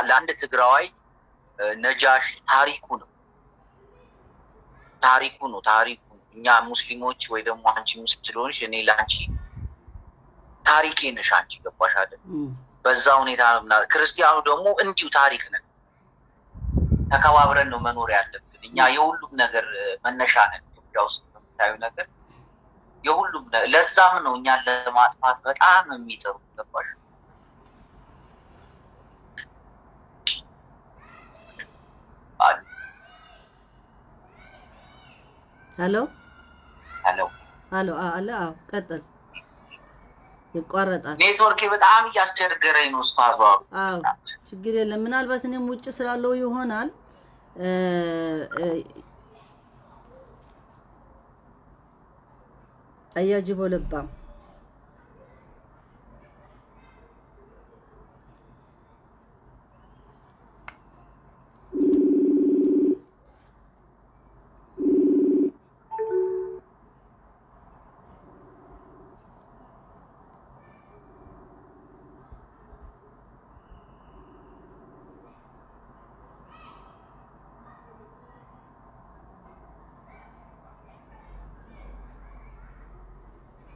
ለአንድ ትግራዋይ ነጃሽ ታሪኩ ነው፣ ታሪኩ ነው፣ ታሪኩ ነው። እኛ ሙስሊሞች ወይ ደግሞ አንቺ ሙስሊም ስለሆንሽ እኔ ለአንቺ ታሪኬ ነሽ አንቺ፣ ገባሽ አይደል? በዛ ሁኔታ ነው። ክርስቲያኑ ደግሞ እንዲሁ ታሪክ ነን። ተከባብረን ነው መኖር ያለብን። እኛ የሁሉም ነገር መነሻ ነን። ኢትዮጵያ ውስጥ የምታዩ ነገር የሁሉም ለዛም ነው እኛን ለማጥፋት በጣም የሚጠሩ። ገባሽ? ሄሎ ሄሎ ሄሎ። አለ። አዎ፣ ቀጥል። ይቋረጣል። ኔትወርኬ በጣም እያስቸገረኝ ነው። ስፋቷ አዎ፣ ችግር የለም። ምናልባት እኔም ውጭ ስላለው ይሆናል። ጠያጅቦ ለባም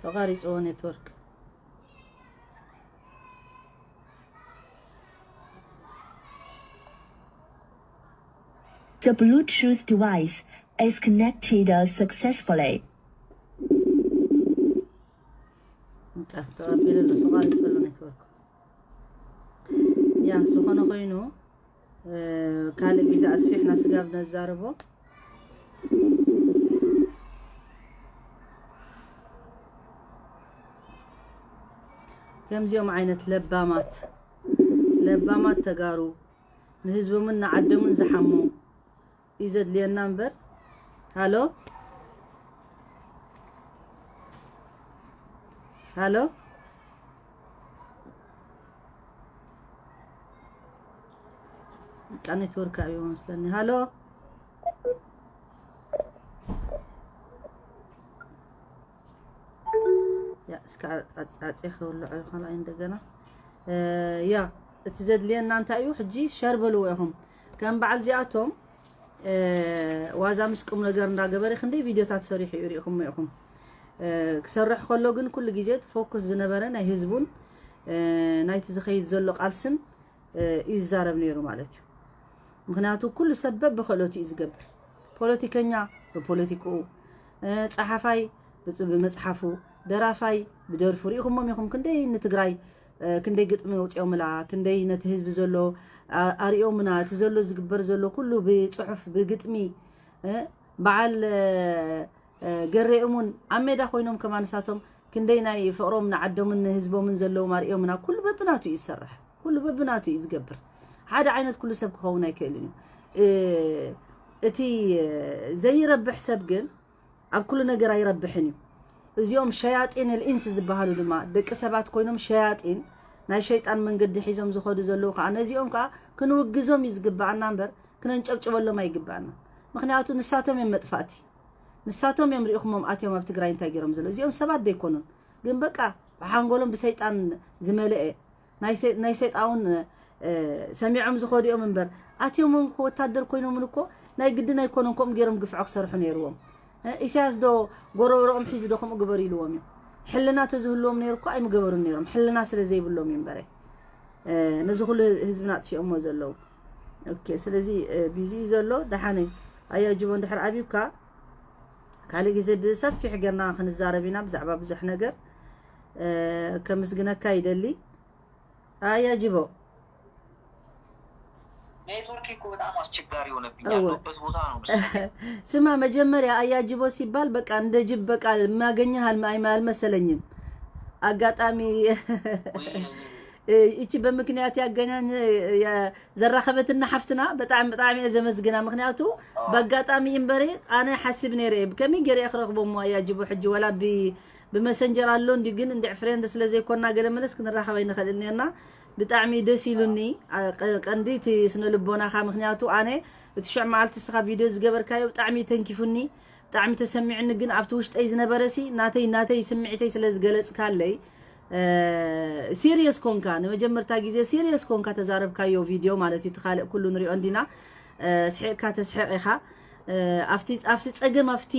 ተቋሪፅዎ ኔትወርክ። The Bluetooth device is connected successfully. ተቐቢሉ ኣሎ፣ ተቋሪጹ ኣሎ ኔትወርክ። ያ ዝኾነ ኮይኑ ካልእ ግዜ ኣስፊሕና ስጋብ ነዛርቦ። ከምዚኦም ዓይነት ለባማት ለባማት ተጋሩ ንህዝቦምን ንዓዶምን ዝሓሙ እዩ ዘድልየና እምበር። ሃሎ ሃሎ ቃ ኔትወርክ ኣብዮ መስለኒ። ሃሎ ያ እስከ ኣጻጺ ክውልዖ ይኸላ እንደገና ያ እቲ ዘድልየና እንታይ እዩ ሕጂ ሸር በልዎ ኢኹም ከም በዓል ዚኣቶም ዋዛ ምስ ቁም ነገር እንዳገበረ ክንደይ ቪድዮታት ሰሪሑ እዩ ሪኢኹሞ ኢኹም። ክሰርሕ ከሎ ግን ኩሉ ግዜ ፎኩስ ዝነበረ ናይ ህዝቡን ናይቲ ዝኸይድ ዘሎ ቃልስን እዩ ዝዛረብ ነይሩ ማለት እዩ። ምክንያቱ ኩሉ ሰብ በብክእለቱ እዩ ዝገብር። ፖለቲከኛ ብፖለቲክኡ፣ ጸሓፋይ ብመፅሓፉ፣ ደራፋይ ብደርፉ ሪኢኹሞም ኢኹም ክንደይ ንትግራይ ክንደይ ግጥሚ ኣውፂኦምላ ክንደይ ነቲ ህዝቢ ዘሎ ኣርእዮምና እቲ ዘሎ ዝግበር ዘሎ ኩሉ ብፅሑፍ ብግጥሚ በዓል ገሬእሙን ኣብ ሜዳ ኮይኖም ከማንሳቶም ክንደይ ናይ ፍቕሮም ንዓዶምን ንህዝቦምን ዘለዎም ኣርእዮምና ኩሉ በብናቱ እዩ ዝሰርሕ ኩሉ በብናቱ እዩ ዝገብር ሓደ ዓይነት ኩሉ ሰብ ክኸውን ኣይክእልን እዩ እቲ ዘይረብሕ ሰብ ግን ኣብ ኩሉ ነገር ኣይረብሕን እዩ። እዚኦም ሸያጢን ልኢንስ ዝበሃሉ ድማ ደቂ ሰባት ኮይኖም ሸያጢን ናይ ሸይጣን መንገዲ ሒዞም ዝኸዱ ዘለዉ ከዓ ነዚኦም ከዓ ክንውግዞም እዩ ዝግባኣና እምበር ክነንጨብጭበሎም ኣይግባኣና። ምክንያቱ ንሳቶም እዮም መጥፋእቲ። ንሳቶም እዮም ሪኢኹሞም ኣትዮም ኣብ ትግራይ እንታይ ገይሮም ዘለዉ። እዚኦም ሰባት ደይኮኑን ግን በቃ ብሓንጎሎም ብሰይጣን ዝመለአ ናይ ሰይጣውን ሰሚዖም ዝኸዱ እዮም እምበር ኣትዮም እውን ወታደር ኮይኖምን እኮ ናይ ግድን ኣይኮነን ከምኡ ገይሮም ግፍዖ ክሰርሑ ነይርዎም። ኢሳያስ ዶ ጎረበረኦም ሒዙ ዶ ከምኡ ግበሩ ኢልዎም እዩ። ሕልና ተዝህልዎም ነይሩ እኮ ኣይምገበሩን ነይሮም። ሕልና ስለ ዘይብሎም እዩ እምበረ ነዚ ኩሉ ህዝብና ኣጥፊኦሞ ዘለዉ። ኦኬ ስለዚ ቢዚ እዩ ዘሎ። ደሓነ ኣያጅቦ እንድሕር ኣብዩካ ካልእ ግዜ ብሰፊሕ ጌርና ክንዛረብ ኢና ብዛዕባ ብዙሕ ነገር። ከመስግነካ ይደሊ። ኣያጅቦ ኔትወርክ እኮ በጣም አስቸጋሪ ሆነብኝ። ያለሁበት ቦታ ነው መሰለኝ። ስማ መጀመሪያ አያጅቦ ሲባል በቃ እንደ ጅብ በቃ የማገኘህ አልመ- አይመ- አልመሰለኝም። አጋጣሚ ወይ- ይቺ በምክንያት ያገናኝ ያ- ዘራኸበትና ሓፍትና በጣም በጣም እየ ዘመስግና። ምክንያቱ በአጋጣሚ እምበሬ ኣነ ሓስብ ነይረ እየ ብከመይ ገይረ እየ ክረኽቦ እሞ ኣያጅቦ ሕጂ ወላ ብ ብመሰንጀር ኣሎ እንዲ ግን እንድዕ ፍሬንድ ስለ ዘይኮና ገለ መለስ ክንራኸብ ኣይንኽእልን ነርና። ብጣዕሚ ደስ ኢሉኒ። አ፣ ቀ- ቀንዲ እቲ ስነ ልቦናኻ ምክንያቱ ኣነ እቲ ሽዕ መዓልቲ ስኻ ቪድዮ ዝገበርካዮ ብጣዕሚ እዩ ተንኪፉኒ፣ ብጣዕሚ ተሰሚዑኒ። ግን ኣብቲ ውሽጠይ ዝነበረ ሲ ናተይ ናተይ ስምዒተይ ስለ ዝገለጽካለይ ሲሪየስ ኮንካ ንመጀመርታ ግዜ ሲሪየስ ኮንካ ተዛረብካዮ ቪድዮ ማለት እዩ። እቲ ካልእ ኩሉ ንሪኦ እንዲና እ፣ ስሒቕካ ተስሕቕ ኢኻ። እ፣ ኣብቲ ኣብቲ ጸገም ኣብቲ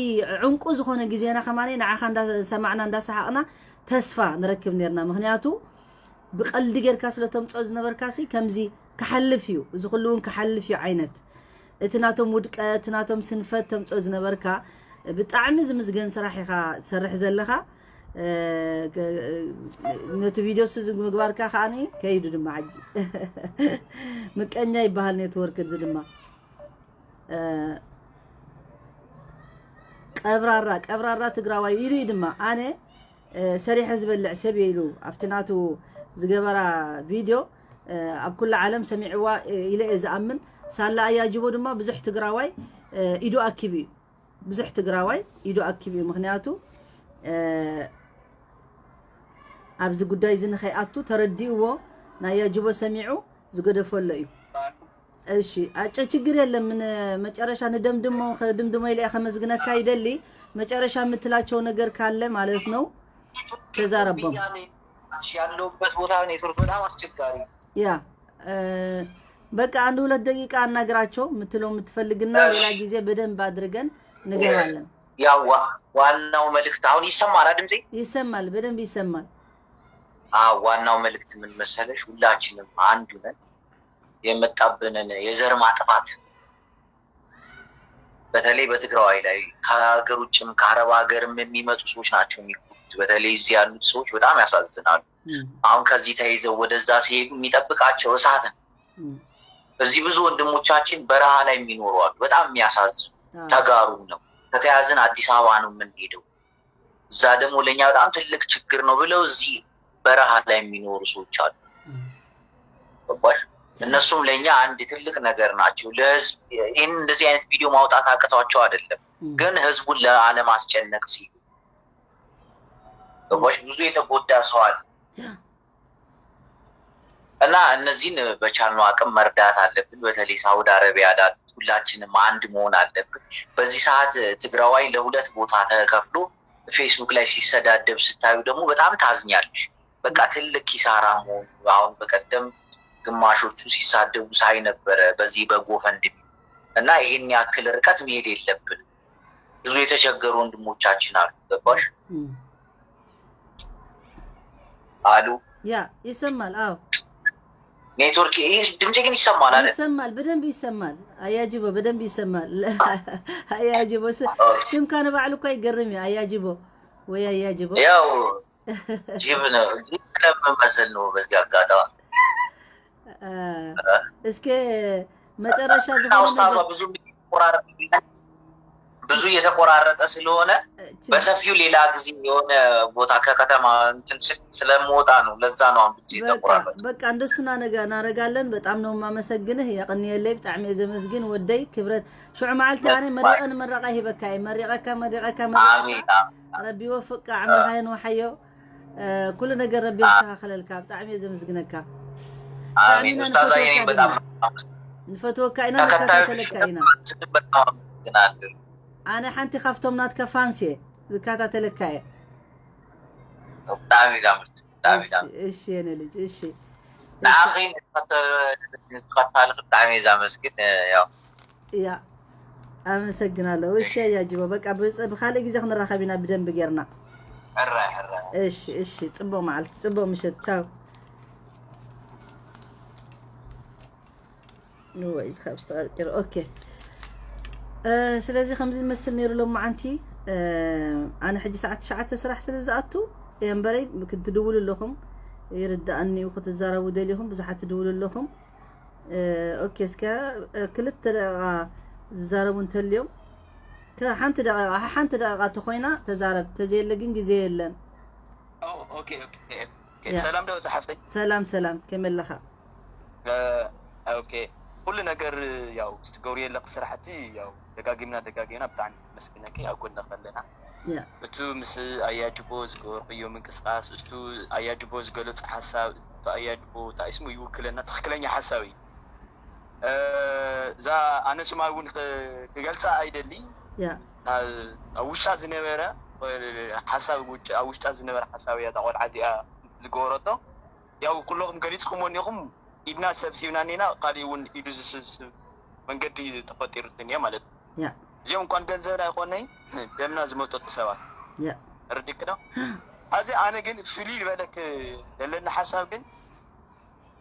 ዕንቁ ዝኾነ ግዜና ከማነይ ንዓኻ እንዳሰማዕና እንዳሰሓቕና ተስፋ ንረክብ ነርና። ምክንያቱ ብቐልዲ ጌርካ ስለ ተምጽኦ ዝነበርካ ሲ ከምዚ ክሓልፍ እዩ፣ እዚ ኩሉ እውን ክሓልፍ እዩ ዓይነት እቲ ናቶም ውድቀት እቲ ናቶም ስንፈት ተምጽኦ ዝነበርካ ብጣዕሚ ዝምስገን ስራሕ ኢኻ ትሰርሕ ዘለኻ። እ፣ ገ- ነቲ ቪድዮ ሱ ምግባርካ ከዓኒ ከይዱ ድማ ሕጂ ምቀኛ ይበሃል ኔትወርክ እዚ ድማ እ፣ ቀብራራ ቀብራራ ትግራዋይ ኢሉ እዩ ድማ ኣነ እ፣ ሰሪሐ ዝበልዕ ሰብ እየ ኢሉ ኣብቲ ናቱ ዝገበራ ቪድዮ እ፣ ኣብ ኩላ ዓለም ሰሚዕዋ እ፣ ኢለ እየ ዝኣምን። ሳላ ኣያጅቦ ድማ ብዙሕ ትግራዋይ እ፣ ኢዱ ኣኪቡ እዩ። ብዙሕ ትግራዋይ ኢዱ ኣኪቡ እዩ። ምክንያቱ እ፣ ኣብዚ ጉዳይ እዚ ንኸይኣቱ ተረዲእዎ ናይ ኣያጅቦ ሰሚዑ ዝገደፈሎ እዩ። እሺ ኣጨ ችግር የለም። ምን መጨረሻ ንደምድሞ ከድምድሞ ኢለ ከመስግነካ ይደሊ። መጨረሻ የምትላቸው ነገር ካለ ማለት ነው ተዛረቦም። ያለሁበት ቦታ ኔትወርክ በጣም አስቸጋሪ። ያ እ፣ በቃ አንድ ሁለት ደቂቃ አናግራቸው የምትለው የምትፈልግና ሌላ ጊዜ በደንብ አድርገን እንገባለን። ያው ዋ- ዋናው መልእክት አሁን ይሰማል አይደል ድምጼ? ይሰማል፣ በደንብ ይሰማል። አዎ ዋናው መልእክት ምን መሰለሽ፣ ሁላችንም አንድ ነን። የመጣብንን የዘር ማጥፋት በተለይ በትግራዋይ ላይ ከሀገር ውጭም ከአረብ ሀገርም የሚመጡ ሰዎች ናቸው የሚጎዱት። በተለይ እዚህ ያሉት ሰዎች በጣም ያሳዝናሉ። አሁን ከዚህ ተይዘው ወደዛ ሲሄዱ የሚጠብቃቸው እሳት ነው። እዚህ ብዙ ወንድሞቻችን በረሃ ላይ የሚኖሩ አሉ። በጣም የሚያሳዝኑ። ተጋሩ ነው። ከተያዝን አዲስ አበባ ነው የምንሄደው። እዛ ደግሞ ለእኛ በጣም ትልቅ ችግር ነው ብለው እዚህ በረሃ ላይ የሚኖሩ ሰዎች አሉ። ገባሽ? እነሱም ለእኛ አንድ ትልቅ ነገር ናቸው። ለህዝብ ይህን እንደዚህ አይነት ቪዲዮ ማውጣት አቅቷቸው አይደለም፣ ግን ህዝቡን ለአለማስጨነቅ ሲሉ፣ ገባሽ? ብዙ የተጎዳ ሰው አለ። እና እነዚህን በቻልነው አቅም መርዳት አለብን። በተለይ ሳውዲ አረቢያ ላሉት ሁላችንም አንድ መሆን አለብን። በዚህ ሰዓት ትግራዋይ ለሁለት ቦታ ተከፍሎ ፌስቡክ ላይ ሲሰዳደብ ስታዩ ደግሞ በጣም ታዝኛለሽ። በቃ ትልቅ ኪሳራ መሆኑ። አሁን በቀደም ግማሾቹ ሲሳደቡ ሳይ ነበረ በዚህ በጎፈንድሚ። እና ይሄን ያክል ርቀት መሄድ የለብንም። ብዙ የተቸገሩ ወንድሞቻችን አሉ። ገባሽ? አሉ። ያ ይሰማል። አዎ ኔትወርክ፣ ይሄ ድምጼ ግን ይሰማል አይደል? ይሰማል፣ በደንብ ይሰማል። አያጅቦ በደንብ ይሰማል። አያጅቦ ስ- ሽምካ ንባዕሉ እኳ ይገርም እዩ። አያጅቦ ወይ አያጅቦ። ያው ጅብ ነው፣ ጅብ ስለምመስል ነው። በዚህ አጋጣሚ እስከ መጨረሻ ዝኾነ ኡስታዝ ነገር ብዙ ቆራረጥ ብዙ እየተቆራረጠ ስለሆነ በሰፊው ሌላ ጊዜ የሆነ ቦታ ከከተማ እንትን ስል ስለምወጣ ነው። ለዛ ነው አሁን ብዙ በቃ የተቆራረጠ። በቃ እንደሱ ናነጋ- ናረጋለን። በጣም ነው የማመሰግንህ። የቀንየለይ ብጣዕሚ እየ ዘመስግን ወደይ ክብረት። ሽዑ መዓልቲ ኣነ መሪቐ ንመረቓ ሂበካ እየ። መሪቐካ መሪቐካ መሪቐካ አሜን። ረቢ ወፍቃ ዓምርኻ የንውሓዮ። ኩሉ ነገር ረቢ የስተኻኸለልካ። ብጣዕሚ እየ ዘመስግነካ። አሜን። ኡስታዝ፣ እኔም በጣም ንፈትወካ ኢና፣ ተከታዮች ንከታተለካ ኢና። በጣም አመሰግናለሁ። ኣነ ሓንቲ ካብቶም ናትካ ፋንስ እየ፣ ዝከታተለካ እየ። ብጣዕሚ ዳምርት ብጣዕሚ ዳም እሺ የኔ ልጅ እሺ። ንዓኺ ንዝኸታልክ ብጣዕሚ እየ ዛመስግን። ያው ያ ኣመሰግናለሁ። እሺ ኣያጅቦ በቃ ብጽ- ብካልእ ግዜ ክንራኸብ ኢና ብደንብ ጌርና። ሕራይ ሕራይ እሺ እሺ። ጽቡቅ መዓልቲ ጽቡቅ ምሸት። ቻው። ንወይ ዝኸብ ዝተቐርቂሩ። ኦኬ እ፣ ስለዚ ከምዚ ዝመስል ነይሩ ሎማዓንቲ። እ፣ ኣነ ሕጂ ሰዓት ትሽዓተ ስራሕ ስለ ዝኣቱ እየ እምበረይ ክትድውሉ ኣለኹም። ይርዳእኒ እዩ ክትዛረቡ ደሊኹም ብዙሓት ትድውሉ ኣለኹም። እ፣ ኦኬ እስከ እ፣ ክልተ ደቂቃ ዝዛረቡ እንተልዮም ከ- ሓንቲ ደቂቃ ሓንቲ ደቂቃ ተኮይና ተዛረብ፣ ተዘየለ ግን ግዜ የለን። ኦ፣ ኦኬ፣ ኦኬ፣ ኦኬ። ያ። ሰላም ዶ ዝሓፍተይ? ሰላም ሰላም፣ ከመይ ኣለኻ? እ፣ ኦኬ። ኩሉ ነገር ያው ዝትገብሩ የለክ ስራሕቲ ያው ደጋጊምና ደጋጊምና ብጣዕሚ መስግነኪ ኣብ ጎንኺ ኣለና። ያ እቱ ምስ ኣያጅቦ ዝገበርክዮ ምንቅስቃስ፣ እቱ ኣያጅቦ ዝገለጾ ሓሳብ፣ እቱ ኣያጅቦ እንታይ ስሙ ይውክለና፣ ትኽክለኛ ሓሳብ እዩ። እ፣ እዛ ኣነ ስማ እውን ክ- ክገልጻ ኣይደሊ። ያ ኣብ ውሽጣ ዝነበረ ሓሳብ ውጭ- ኣብ ውሽጣ ዝነበረ ሓሳብ እያ እዛ ቆልዓ እዚኣ ዝገበረቶ። ያው ኩለኹም ገሊጽኩሞ እኒኹም፣ ኢድና ሰብሲብና እኒና፣ ካሊእ እውን ኢዱ ዝስብስብ መንገዲ ተፈጢሩ እኒኦ ማለት እዩ። ያ እዚኦም እንኳን ገንዘብና ኣይኮነይ ደምና ዝመጠጡ ሰባት ያ ርድክ ነው። ኣዚ ኣነ ግን ፍልይ ዝበለክ ዘለኒ ሓሳብ ግን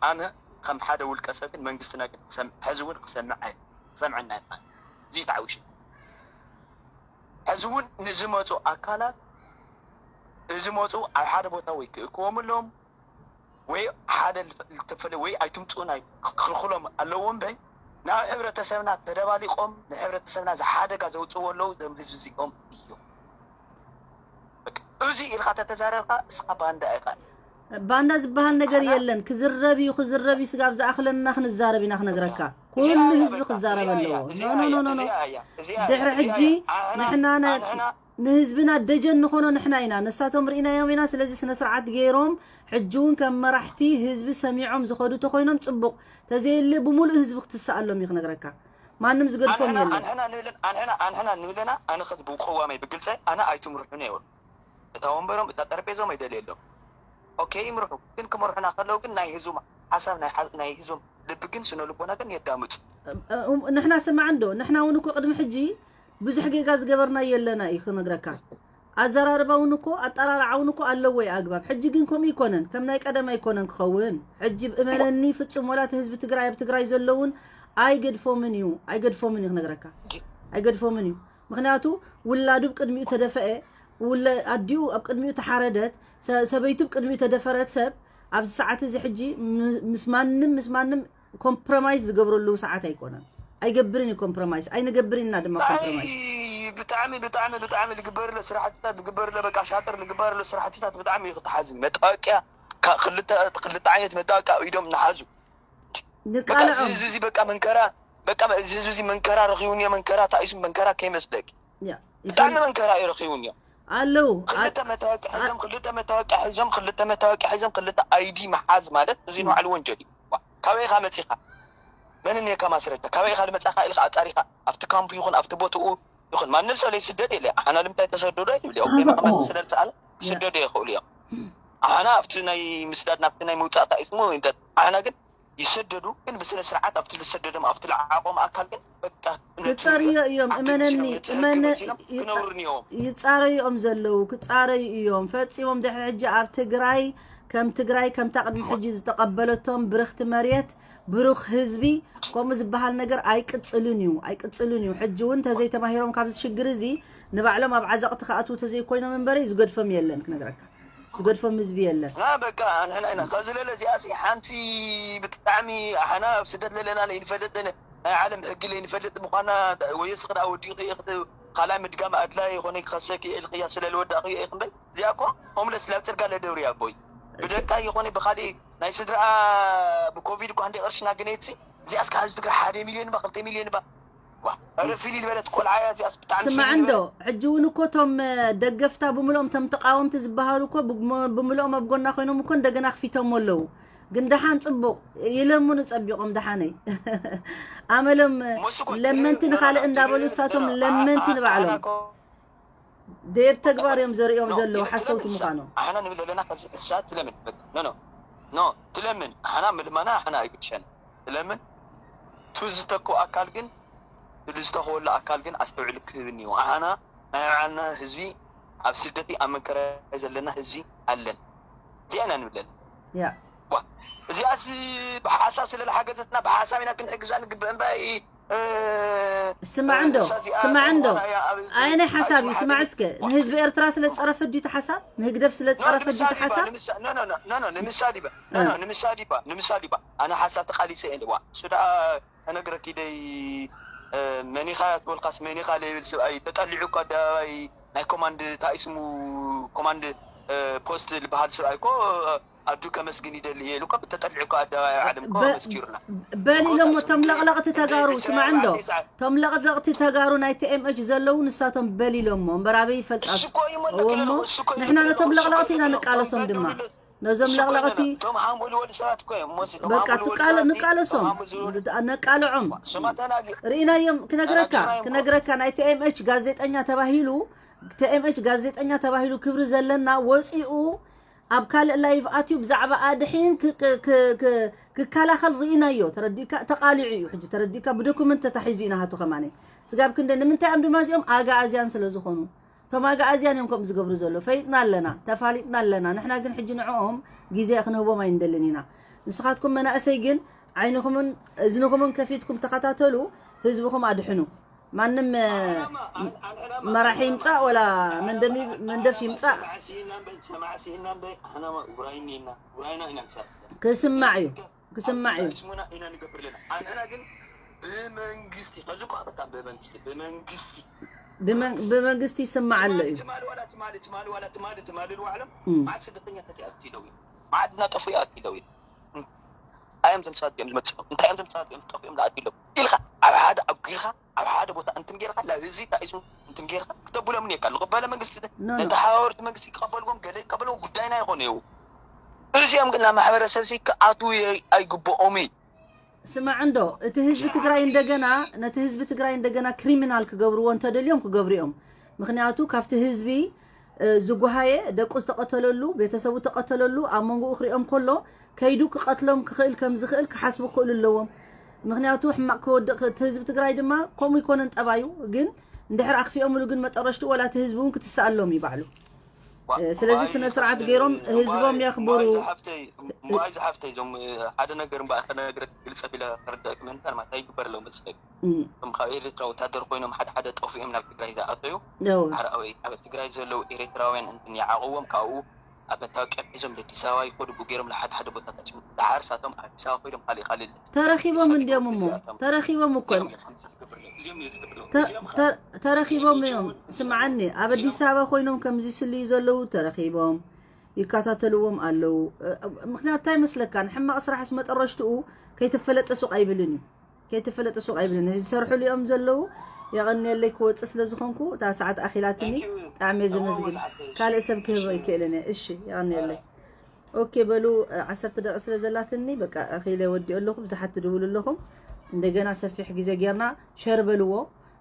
ኣነ ከም ሓደ ውልቀ ሰብ ግን መንግስትና ግን ክሰም- ሕዚ እውን ክሰምዕ ኣይ- ክሰምዐና ኣይክኣል። እዚ ተዓዊሽ ሕዚ እውን ንዝመፁ ኣካላት ዝመፁ ኣብ ሓደ ቦታ ወይ ክእክቦም ኣለዎም ወይ ሓደ ልፈ- ልተፈለ ወይ ኣይትምፁና ክልክሎም ኣለዎም። በይ ናብ ሕብረተሰብና ተደባሊቆም ንሕብረተሰብና ዝሓደጋ ዘውፅዎ ኣለዉ። ዘም ህዝቢ እዚኦም እዮም። በቃ እዚ ኢልካ ተተዛረብካ እስኻ ባንዳ ኢኻ። ባንዳ ዝበሃል ነገር የለን። ክዝረብ እዩ ክዝረብ እዩ ስጋብ ዝኣኽለና ክንዛረብ ኢና ክነግረካ። ኩሉ ህዝቢ ክዛረብ ኣለዎ። ኖ ኖ ኖ ኖ ኖ። ድሕሪ ሕጂ ንሕና ነ- ንህዝብና ደጀን ንኾኖ ንሕና ኢና። ንሳቶም ርኢናዮም ኢና። ስለዚ ስነ ስርዓት ገይሮም ሕጂ እውን ከም መራሕቲ ህዝቢ ሰሚዖም ዝኸዱ ተኾይኖም ፅቡቕ፣ ተዘየለ ብሙሉእ ህዝቢ ክትስኣሎም እዩ ክነግረካ። ማንም ዝገድፎም የለን። ኣንሕና ንብለና ኣነ ከዚ ብቅዋመይ ብግልፀ ኣነ ኣይትምርሑኒ ይበሉ። እታ ወንበሮም እታ ጠረጴዞም ኣይደልየሎም። ኦኬ ይምርሑ፣ ግን ክመርሑና ከለዉ ግን ናይ ህዝቦም ሓሳብ ናይ ሓ- ናይ ህዝቦም ልቢ ግን ስነ ልቦና ግን የዳምፁ። ንሕና ስማዕ እንዶ ንሕና እውን እኮ ቅድሚ ሕጂ ብዙሕ ጌጋ ዝገበርናዮ ኣለና እዩ ክነግረካ። ኣዘራርባ እውን እኮ ኣጠራርዓ እውን እኮ ኣለዎ እዩ ኣግባብ። ሕጂ ግን ከምኡ ይኮነን፣ ከም ናይ ቀደም ኣይኮነን ክኸውን። ሕጂ እመነኒ ፍጹም ወላ እቲ ህዝቢ ትግራይ ኣብ ትግራይ ዘለውን ኣይገድፎምን እዩ ኣይገድፎምን እዩ ክነግረካ። ኣይገድፎምን እዩ። ምክንያቱ ውላዱ ብቅድሚኡ ተደፈአ፣ ውለ ኣዲኡ ኣብ ቅድሚኡ ተሓረደት፣ ሰ- ሰበይቱ ብቅድሚኡ ተደፈረት። ሰብ ኣብዚ ሰዓት እዚ ሕጂ ም- ምስ ማንም ምስ ማንም ኮምፕሮማይዝ ዝገብረሉ ሰዓት ኣይኮነን። ኣይገብርን እዩ ኮምፕሮማይዝ፣ ኣይንገብርን ኢና ድማ ኮምፕሮማይዝ። ብጣዕሚ ብጣዕሚ ብጣዕሚ ዝግበር ኣሎ ስራሕትታት ዝግበር ኣሎ በቃ ሻጥር ዝግበር ኣሎ ስራሕትታት ብጣዕሚ እዩ ክትሓዝን መታወቂያ ክልተ ዓይነት መታወቂያ ኢዶም ንሓዙ በቃ እዚ ህዝቢ እዚ በቃ መንከራ በቃ እዚ ህዝቢ እዚ መንከራ ረኺቡኒ መንከራ ታኢሱ መንከራ ከይመስለኪ ብጣዕሚ መንከራ እዩ ረኺቡኒ ኣለዉ ክልተ መታወቂያ ሒዞም ክልተ መታወቂያ ሒዞም ክልተ መታወቂያ ሒዞም ክልተ ኣይዲ መሓዝ ማለት እዚ ንባዕሉ ወንጀል እዩ ካበይ ኢኻ መፂኻ መን እኒካ ማስረጃ ካበይ ኢኻ ዝመፃኻ ኢልካ ኣፃሪኻ ኣብቲ ካምፕ ይኹን ኣብቲ ቦትኡ ይኹን ማንም ሰብ ለይስደድ የለ ኣሓና ልምታይ ተሰደዶ ይብል እዮም መቐመጢ ስለዝሰኣነ ክስደዱ ይኽእሉ እዮም ኣሓና ኣብቲ ናይ ምስዳድ ናብቲ ናይ ምውፃእ ታኢስሙ ኣሓና ግን ይሰደዱ ግን ብስነ ስርዓት ኣብቲ ዝሰደዶም ኣብቲ ልዓቆም ኣካል ግን በቃ ክፀርዮ እዮም እመነኒ እመነ ክነውርን እዮም ይፃረዩ እዮም ዘለዉ ክፃረዩ እዮም ፈፂሞም ድሕሪ ሕጂ ኣብ ትግራይ ከም ትግራይ ከምታ ቅድሚ ሕጂ ዝተቐበለቶም ብርኽቲ መሬት ብሩኽ ህዝቢ ከምኡ ዝበሃል ነገር ኣይቅፅልን እዩ ኣይቅፅልን እዩ ሕጂ እውን ተዘይተማሂሮም ካብዚ ሽግር እዚ ንባዕሎም ኣብ ዓዘቕቲ ክኣትዉ ተዘይኮይኖም እምበሪ ዝገድፎም የለን ክነግረካ ዝገድፎም ህዝቢ የለን። ና በቃ ንሕና ኢና ከዚ ለለ እዚኣ ሲ ሓንቲ ብጣዕሚ ኣሕና ኣብ ስደት ለለና ለይንፈልጥ ናይ ዓለም ሕጊ ለይንፈልጥ ምኳና ወየስ ክዳ ወዲኡ ክየ ክት ካልኣይ ምድጋም ኣድላይ ይኮነ ክኸሰኪ ኢልክያ ስለ ልወዳእክዮ ኢክ እምበይ እዚኣ እኮ ሆምለስ ላብ ፅርጋ ለደብርያ ኣቦይ ብደቃ ይኮነ ብካሊእ ናይ ስድራ ብኮቪድ እኳ እንደ ቅርሽና ግነይትሲ እዚኣ እስካ ህዝቢ ትግራይ ሓደ ሚልዮን ባ ክልተ ሚልዮን ባ ዋ፣ ኧረ ፊል ዝበለት ቆልዓ እያ እዚኣስ ብጣዕሚ ፊል ስማዕ እንዶ ዝበለት። ሕጂ እውን እኮ እቶም ደገፍታ ብምልኦም እቶም ተቃወምቲ ዝበሃሉ እኮ ብም- ብምልኦም ኣብ ጎና ኮይኖም እኮ እንደገና ኣኽፊቶሞ ኣለዉ ግን ደሓን ፅቡቕ ይለምኑ ፀቢቖም ደሓነይ ኣመሎም እሞ እሱ እኮ ለመንቲ ንኻልእ እንዳበሉ እሳቶም ለመንቲ ንባዕሎም ደየብ ተግባር እዮም ዘርእዮም ዘለዉ ሓሰውቲ ምዃኖም ኣሕና ንብል ዘለና ከዚ እሳ ትለምን በቃ ኖ ኖ ኖ ትለምን ኣሕና ምልመና ኣሕና ኣይግድሸን ትለምን ቱ ዝተኮ ኣካል ግን ቱ ዝተኮወሉ ኣካል ግን ኣስተውዕሉ ክህብ እኒዎ ኣሕና ናይ ባዕልና ህዝቢ ኣብ ስደት ኣብ መንከራ ዘለና ህዝቢ ኣለን እዚኣ ኢና ንብል ዘለና ያ ዋ እዚኣስ ብሓሳብ ስለ ዝሓገዘትና ብሓሳብ ኢና ክንሕግዛ ንግብእ እምበር ስማዕ እንዶ ስማዕ እንዶ ኣየናይ ሓሳብ እዩ ስማዕ እስከ ንህዝቢ ኤርትራ ስለ ዝፀረፈ ድዩ እቲ ሓሳብ ንህግደፍ ስለ ዝፀረፈ ድዩ እቲ ሓሳብ ንምሳሊባ ንምሳሊባ ኣነ ሓሳብ ተቃሊሰ እየ ዋ እሱ ደኣ ተነግረኪ ደይ መኒኻ ትበልካስ መኒኻ ለይብል ስብኣይ ተጠሊዑ እኮ ኣደባባይ ናይ ኮማንድ ታኢስሙ ኮማንድ ፖስት ዝበሃል ስብኣይ እኮ ኣዱ ከመስግን ይደሊ እየ ኢሉ እኮ ብተጠሊዑ እኮ ኣደባባይ ዓለም እኮ መስኪሩና በል ኢሎሞ እቶም ለቕለቕቲ ተጋሩ ስማዕ እንዶ እቶም ለቕለቕቲ ተጋሩ ናይ ቲኤምኤች ዘለዉ ንሳቶም በል ኢሎሞ እምበር ኣበይ ይፈልጣ እሱ እኮ እዩ እሞ እሞ እሱ እኮ እዩ ንሕና ነቶም ለቕለቕቲ ኢና ንቃለሶም ድማ ነዞም ለቕለቕቲ እቶም ሃምኡ ዝበሉ ሰባት እኮ እዮም እሞ እቶም በቃ ሃምኡ ዝበሉ ትቃለ ሰባት ንቃለሶም እቶም ሃምኡ ዝበሉ ነቃልዖም እሶማ ተናጊ ርኢናዮም ክነግረካ ተናጊርና እዮም እኮ ክነግረካ ናይ ቲኤምኤች ጋዜጠኛ ተባሂሉ ቲኤምኤች ጋዜጠኛ ተባሂሉ ክብሪ ዘለና ወፂኡ ኣብ ካልእ ላይቭ ኣትዩ ብዛዕባ ኣድሒን ክ- ክ- ክ- ክ- ክከላኸል ርኢናዮ ተረዲእካ ተቃሊዑ እዩ ሕጂ ተረዲእካ ብዶኩመንት ተታሒዙ እዩ ናሃቱ ከማነ ስጋብ ክንደ ንምንታይ እዮም ድማ እዚኦም ኣጋኣዝያን ስለ ዝኾኑ እቶም ኣጋኣዝያን እዮም ከምኡ ዝገብሩ ዘሎ ፈይጥና ኣለና ተፋሊጥና ኣለና ንሕና ግን ሕጂ ንዕኦም ግዜ ክንህቦም ኣይንደልን ኢና ንስኻትኩም መናእሰይ ግን ዓይንኹምን እዝንኹምን ከፊትኩም ተኸታተሉ ህዝብኹም ኣድሕኑ ማንም መራሒ ይምፃእ ወላ መንደፍ ይምፃእ ክስማዕ እዩ ክስማዕ እዩ ብመንግስቲ ከዚ እኮ ኣብታ ብመንግስቲ ብመንግስቲ ብመንግስቲ ይስማዕ ኣሎ እዩ ትማሊ ዋላ ትማሊ ትማሊ ዋላ ትማሊ ትማሊ ልዋዕሎም ማዓት ስደተኛታት ይኣትለው እዩ ማዓት እናጠፉ ይኣትለው እዩ እንታይ እዮም ዘምሳት እዮም ዝመፅኦም እንታይ እዮም ዘምሳት እዮም ዝጠፍኦም ዝኣትለው ኢልካ ኣብ ሓደ ኣጉልካ ኣብ ሓደ ቦታ እንትን ጌርካ ናብ ህዝቢ ታኢሱ እንትን ጌርካ ክተብሎም እኒካ ልቕበለ መንግስቲ ነቲ ሓዋወርቲ መንግስቲ ክቐበልዎም ገለ ይቀበልዎ ጉዳይና ይኾነ እዩ እዚኦም ግን ናብ ማሕበረሰብ ሲ ክኣትዉ ኣይግብኦም እዩ ስማዕ እንዶ እቲ ህዝቢ ትግራይ እንደገና ነቲ ህዝቢ ትግራይ እንደገና ክሪሚናል ክገብርዎ እንተደልዮም ክገብሩ እዮም ምክንያቱ ካብቲ ህዝቢ ዝጓሃየ ደቁ ዝተቐተለሉ ቤተሰቡ ተቐተለሉ ኣብ መንጎኡ ክሪኦም ከሎ ከይዱ ክቐትሎም ክኽእል ከም ዝኽእል ክሓስቡ ክኽእሉ ኣለዎም ምክንያቱ ሕማቕ ክወድቕ እቲ ህዝቢ ትግራይ ድማ ከምኡ ይኮነን ጠባዩ ግን እንድሕር ኣኽፊኦምሉ ግን መጠረሽቱ ወላ እቲ ህዝቢ እውን ክትስኣሎም እዩ ባዕሉ ስለዚ ስነ ስርዓት ገይሮም ህዝቦም የኽብሩ። ሙኣይ ዝሓፍተይ፣ እዞም ሓደ ነገር እምበኣር ከነግረክ ግልፂ ኣቢለ ከረዳእክ ምእንታን ማለት ኣይግበረሎም መፅለይ። እም። እቶም ካብ ኤርትራ ወታደር ኮይኖም ሓደ ሓደ ጠፊኦም ናብ ትግራይ ዝኣተዩ። ደው። ኣረ ኣበይ ኣብ ትግራይ ዘለዉ ኤርትራውያን እንትን ይዓቕዎም ካብኡ ኣብ መታወቂያ ሒዞም ለኣዲስ ኣበባ ይኸዱ ብኡ ገይሮም ንሓደ ሓደ ቦታታት ደሓር ሳቶም ኣዲስ ኣበባ ኮይዶም ካሊእ ካሊእ ተረኺቦም እንዲዮም እሞ ተረኺቦም እኮ እዮም። ተ- ተ- ተረኺቦም እዮም። ስምዓኒ ኣብ ኣዲስ ኣበባ ኮይኖም ከምዚ ስልዩ ዘለዉ ተረኺቦም ይከታተልዎም ኣለዉ። እ- ምክንያቱ እንታይ መስለካ ንሕማቕ ስራሕስ መጠረሽትኡ ከይተፈለጠ ሱቕ ኣይብልን እዩ። ከይተፈለጠ ሱቕ ኣይብልን እዩ። ዝሰርሕሉ እዮም ዘለዉ። የቐንየለይ ክወፅእ ስለ ዝኾንኩ እታ ሰዓት ኣኺላትኒ ብጣዕሚ እየ ዘመስግን። ካልእ ሰብ ክህቦ ይክእልን እየ። እሺ የቐንየለይ። ኦኬ በሉ። ዓሰርተ ደቂ ስለ ዘላትኒ በቃ ኣኺለ ወዲኦ ኣለኹ። ብዙሓት ትድውሉ ኣለኹም። እንደገና ሰፊሕ ግዜ ጌርና ሸር በልዎ።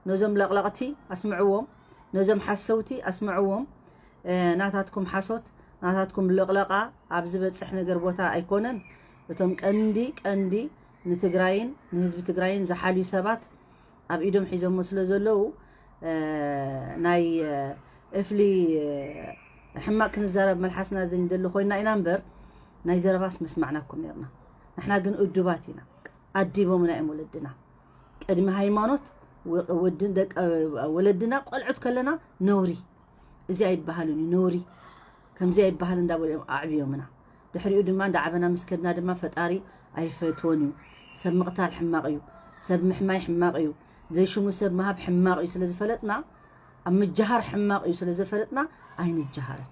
ነዞም ለቕለቕቲ ኣስምዕዎም። ነዞም ሓሰውቲ ኣስምዕዎም። ናታትኩም ሓሶት ናታትኩም ለቕለቓ ኣብ ዝበፅሕ ነገር ቦታ ኣይኮነን። እቶም ቀንዲ ቀንዲ ንትግራይን ንህዝቢ ትግራይን ዝሓልዩ ሰባት ኣብ ኢዶም ሒዞሞ ስለ ዘለዉ ናይ እፍሊ ሕማቕ ክንዛረብ መልሓስና ዘይንደሊ ኮይና ኢና እምበር ናይ ዘረባስ መስማዕናኩም ነርና። ንሕና ግን እዱባት ኢና። ኣዲቦምና እዮም ወለድና። ቅድሚ ሃይማኖት ወለድና ቆልዑት ከለና ነውሪ እዚ ኣይበሃልን እዩ ነውሪ ከምዚ ኣይበሃል እንዳበሉ እዮም ኣዕብዮምና። ድሕሪኡ ድማ እንዳዓበና ምስ ከድና ድማ ፈጣሪ ኣይፈትዎን እዩ። ሰብ ምቕታል ሕማቕ እዩ። ሰብ ምሕማይ ሕማቕ እዩ። ዘይሽሙ ሰብ ምሃብ ሕማቕ እዩ ስለ ዝፈለጥና ኣብ ምጅሃር ሕማቕ እዩ ስለ ዝፈለጥና ኣይንጀሃርን።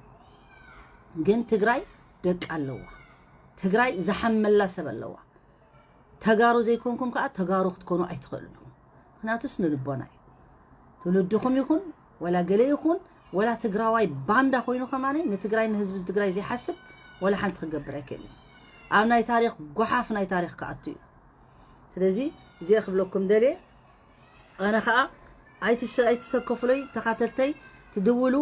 ግን ትግራይ ደቂ ኣለዋ። ትግራይ ዝሓመላ ሰብ ኣለዋ። ተጋሩ ዘይኮንኩም ከዓ ተጋሩ ክትኮኑ ኣይትኽእሉን ኢኹም። ምክንያቱ ስነ ልቦና እዩ። ትውልድኹም ይኹን ወላ ገለ ይኹን ወላ ትግራዋይ ባንዳ ኮይኑ ከማነይ ንትግራይ ንህዝቢ ትግራይ ዘይሓስብ ወላ ሓንቲ ክገብር ኣይክእልን። ኣብ ናይ ታሪክ ጓሓፍ ናይ ታሪክ ክኣቱ እዩ። ስለዚ እዚኣ ክብለኩም ደልየ። ኣነ ከዓ ኣይትሰከፉለይ ተኻተልተይ ትድውሉ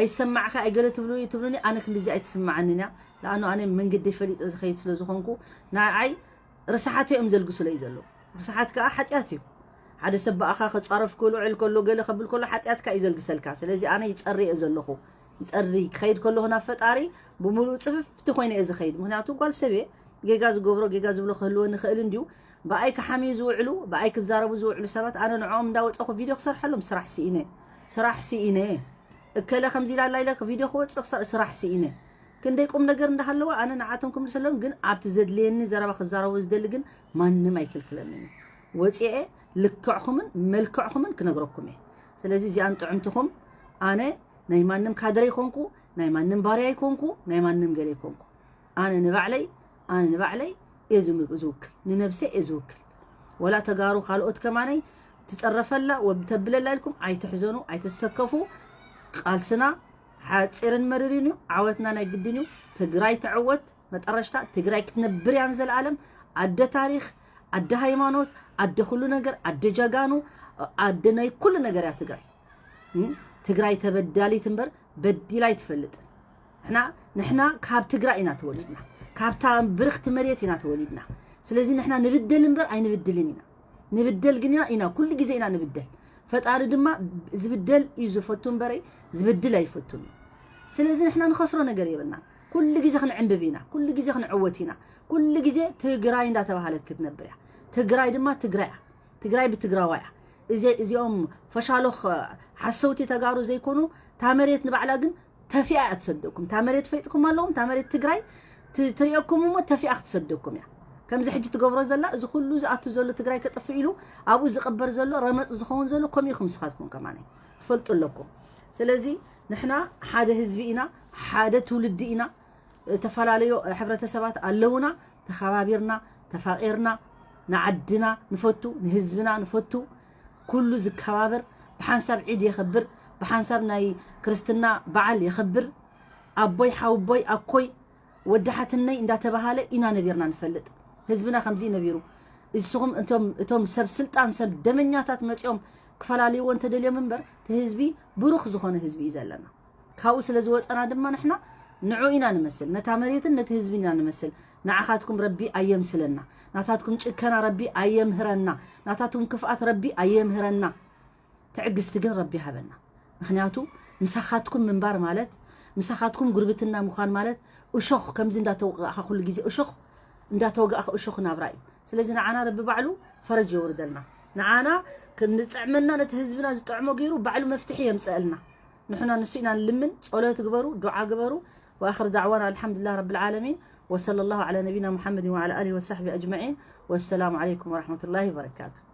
ኣይሰማዕካ ኣይገለ ትብሉ ትብሉኒ ኣነ ክንድዚ ኣይትስማዓንን እያ። ለኣኑ ኣነ መንገዲ ፈሊጠ ዝኸይድ ስለ ዝኾንኩ ንዓይ ርስሓት እዮም ዘልግሱለይ ዘለዉ። ርስሓት ከዓ ሓጢኣት እዩ። ሓደ ሰብ ብኣኻ ክፃረፍ ክውልዕል ከሎ ገለ ከብል ከሎ ሓጢኣትካ እዩ ዘልግሰልካ። ስለዚ ኣነ ይፀሪ እየ ዘለኹ። ይፀሪ ክኸይድ ከለኹ ናብ ፈጣሪ ብምሉእ ፅፍፍቲ ኮይነ እየ ዝኸይድ። ምክንያቱ ጓል ሰብ እየ። ጌጋ ዝገብሮ ጌጋ ዝብሎ ክህልወኒ ይኽእል እንድዩ። ብኣይ ክሓምዩ ዝውዕሉ ብኣይ ክዛረቡ ዝውዕሉ ሰባት ኣነ ንዕኦም እንዳወፀኹ ቪድዮ ክሰርሐሎም ስራሕ ስኢነ። ስራሕ ስኢነ። እከለ ከምዚ ኢላ ኣላ ኢለ ቪድዮ ክወፅእ ክሰር- ስራሕ ስኢነ። ክንደይ ቁም ነገር እንዳሃለወ ኣነ ንዓቶም ክምልሰሎም ግን ኣብቲ ዘድልየኒ ዘረባ ክዛረቦ ዝደሊ ግን ማንም ኣይክልክለንን እዩ። ወፂኤ ልክዕኹምን መልክዕኹምን ክነግረኩም እየ። ስለዚ እዚኣን ጥዕምትኹም ኣነ ናይ ማንም ካድረ ይኮንኩ ናይ ማንም ባርያ ይኮንኩ ናይ ማንም ገለ ይኮንኩ ኣነ ንባዕለይ ኣነ ንባዕለይ እየ ዝም- ዝውክል ንነብሰይ እየ ዝውክል። ወላ ተጋሩ ካልኦት ከማነይ ትፀረፈላ ወብተብለላ ኢልኩም ኣይትሕዘኑ ኣይትሰከፉ። ቃልስና ሓፂርን መሪርን እዩ። ዓወትና ናይ ግድን እዩ። ትግራይ ትዕወት። መጠረሽታ ትግራይ ክትነብር እያ ንዘለኣለም። ኣደ ታሪክ ኣደ ሃይማኖት ኣደ ኩሉ ነገር ኣደ ጀጋኑ ኣደ ናይ ኩሉ ነገር እያ ትግራይ። እም? ትግራይ ተበዳሊት እምበር በዲላ ኣይትፈልጥን። ንሕና ንሕና ካብ ትግራይ ኢና ተወሊድና። ካብታ ብርኽቲ መሬት ኢና ተወሊድና። ስለዚ ንሕና ንብደል እምበር ኣይንብድልን ኢና። ንብደል ግን ኢና ኢና ኩሉ ግዜ ኢና ንብደል። ፈጣሪ ድማ ዝብደል እዩ ዝፈቱ እምበረይ ዝብድል ኣይፈቱን እዩ። ስለዚ ንሕና ንኸስሮ ነገር የብልና። ኩሉ ግዜ ክንዕንብብ ኢና። ኩሉ ግዜ ክንዕወት ኢና። ኩሉ ግዜ ትግራይ እንዳተባሃለት ክትነብር እያ። ትግራይ ድማ ትግራይ እያ። ትግራይ ብትግራዋይ እያ። እዚ እዚኦም ፈሻሎኽ ሓሰውቲ ተጋሩ ዘይኮኑ እታ መሬት ንባዕላ ግን ተፊኣ እያ ትሰደኩም። እታ መሬት ፈይጥኩም ኣለዎም። እታ መሬት ትግራይ ት- ትሪኦኩም እሞ ተፊኣ ክትሰደኩም እያ። ከምዚ ሕጂ ትገብሮ ዘላ እዚ ኩሉ ዝኣቱ ዘሎ ትግራይ ከጥፍእ ኢሉ ኣብኡ ዝቕበር ዘሎ ረመፅ ዝኸውን ዘሎ ከምኡ ኢኹም ንስኻትኩም ከማነ ትፈልጡ ኣለኩም። ስለዚ ንሕና ሓደ ህዝቢ ኢና፣ ሓደ ትውልዲ ኢና። ዝተፈላለዩ ሕብረተሰባት ኣለውና። ተኸባቢርና ተፋቒርና ንዓድና ንፈቱ ንህዝብና ንፈቱ። ኩሉ ዝከባበር ብሓንሳብ ዒድ የኸብር፣ ብሓንሳብ ናይ ክርስትና በዓል የኸብር። ኣቦይ ሓውቦይ ኣኮይ ወዲ ሓትነይ እንዳተባሃለ ኢና ነቢርና ንፈልጥ። ህዝብና ከምዚ ነቢሩ። እስኹም እቶም እቶም ሰብ ስልጣን ሰብ ደመኛታት መፂኦም ክፈላልይዎ እንተደልዮም እምበር እቲ ህዝቢ ብሩኽ ዝኾነ ህዝቢ እዩ ዘለና። ካብኡ ስለ ዝወፀና ድማ ንሕና ንዑ ኢና ንመስል፣ ነታ መሬትን ነቲ ህዝብን ኢና ንመስል። ንዓኻትኩም ረቢ ኣየምስለና፣ ናታትኩም ጭከና ረቢ ኣየምህረና፣ ናታትኩም ክፍኣት ረቢ ኣየምህረና። ትዕግስቲ ግን ረቢ ሃበና። ምክንያቱ ምሳኻትኩም ምንባር ማለት ምሳኻትኩም ጉርብትና ምዃን ማለት እሾኽ ከምዚ እንዳተወጋእኻ ኩሉ ግዜ እሾኽ እንዳተወጋእኻ እሾኽ ናብራ እዩ። ስለዚ ንዓና ረቢ ባዕሉ ፈረጅ የውርደልና። ንዓና ከም ዝጥዕመና ነቲ ህዝብና ዝጥዕሞ ገይሩ ባዕሉ መፍትሒ የምፀአልና። ንሕና ንሱ ኢና ንልምን። ጸሎት ግበሩ፣ ዱዓ ግበሩ። وآخر دعوانا الحمد لله رب العالمين، وصلى الله على نبينا محمد وعلى آله وصحبه أجمعين، والسلام عليكم ورحمة الله وبركاته.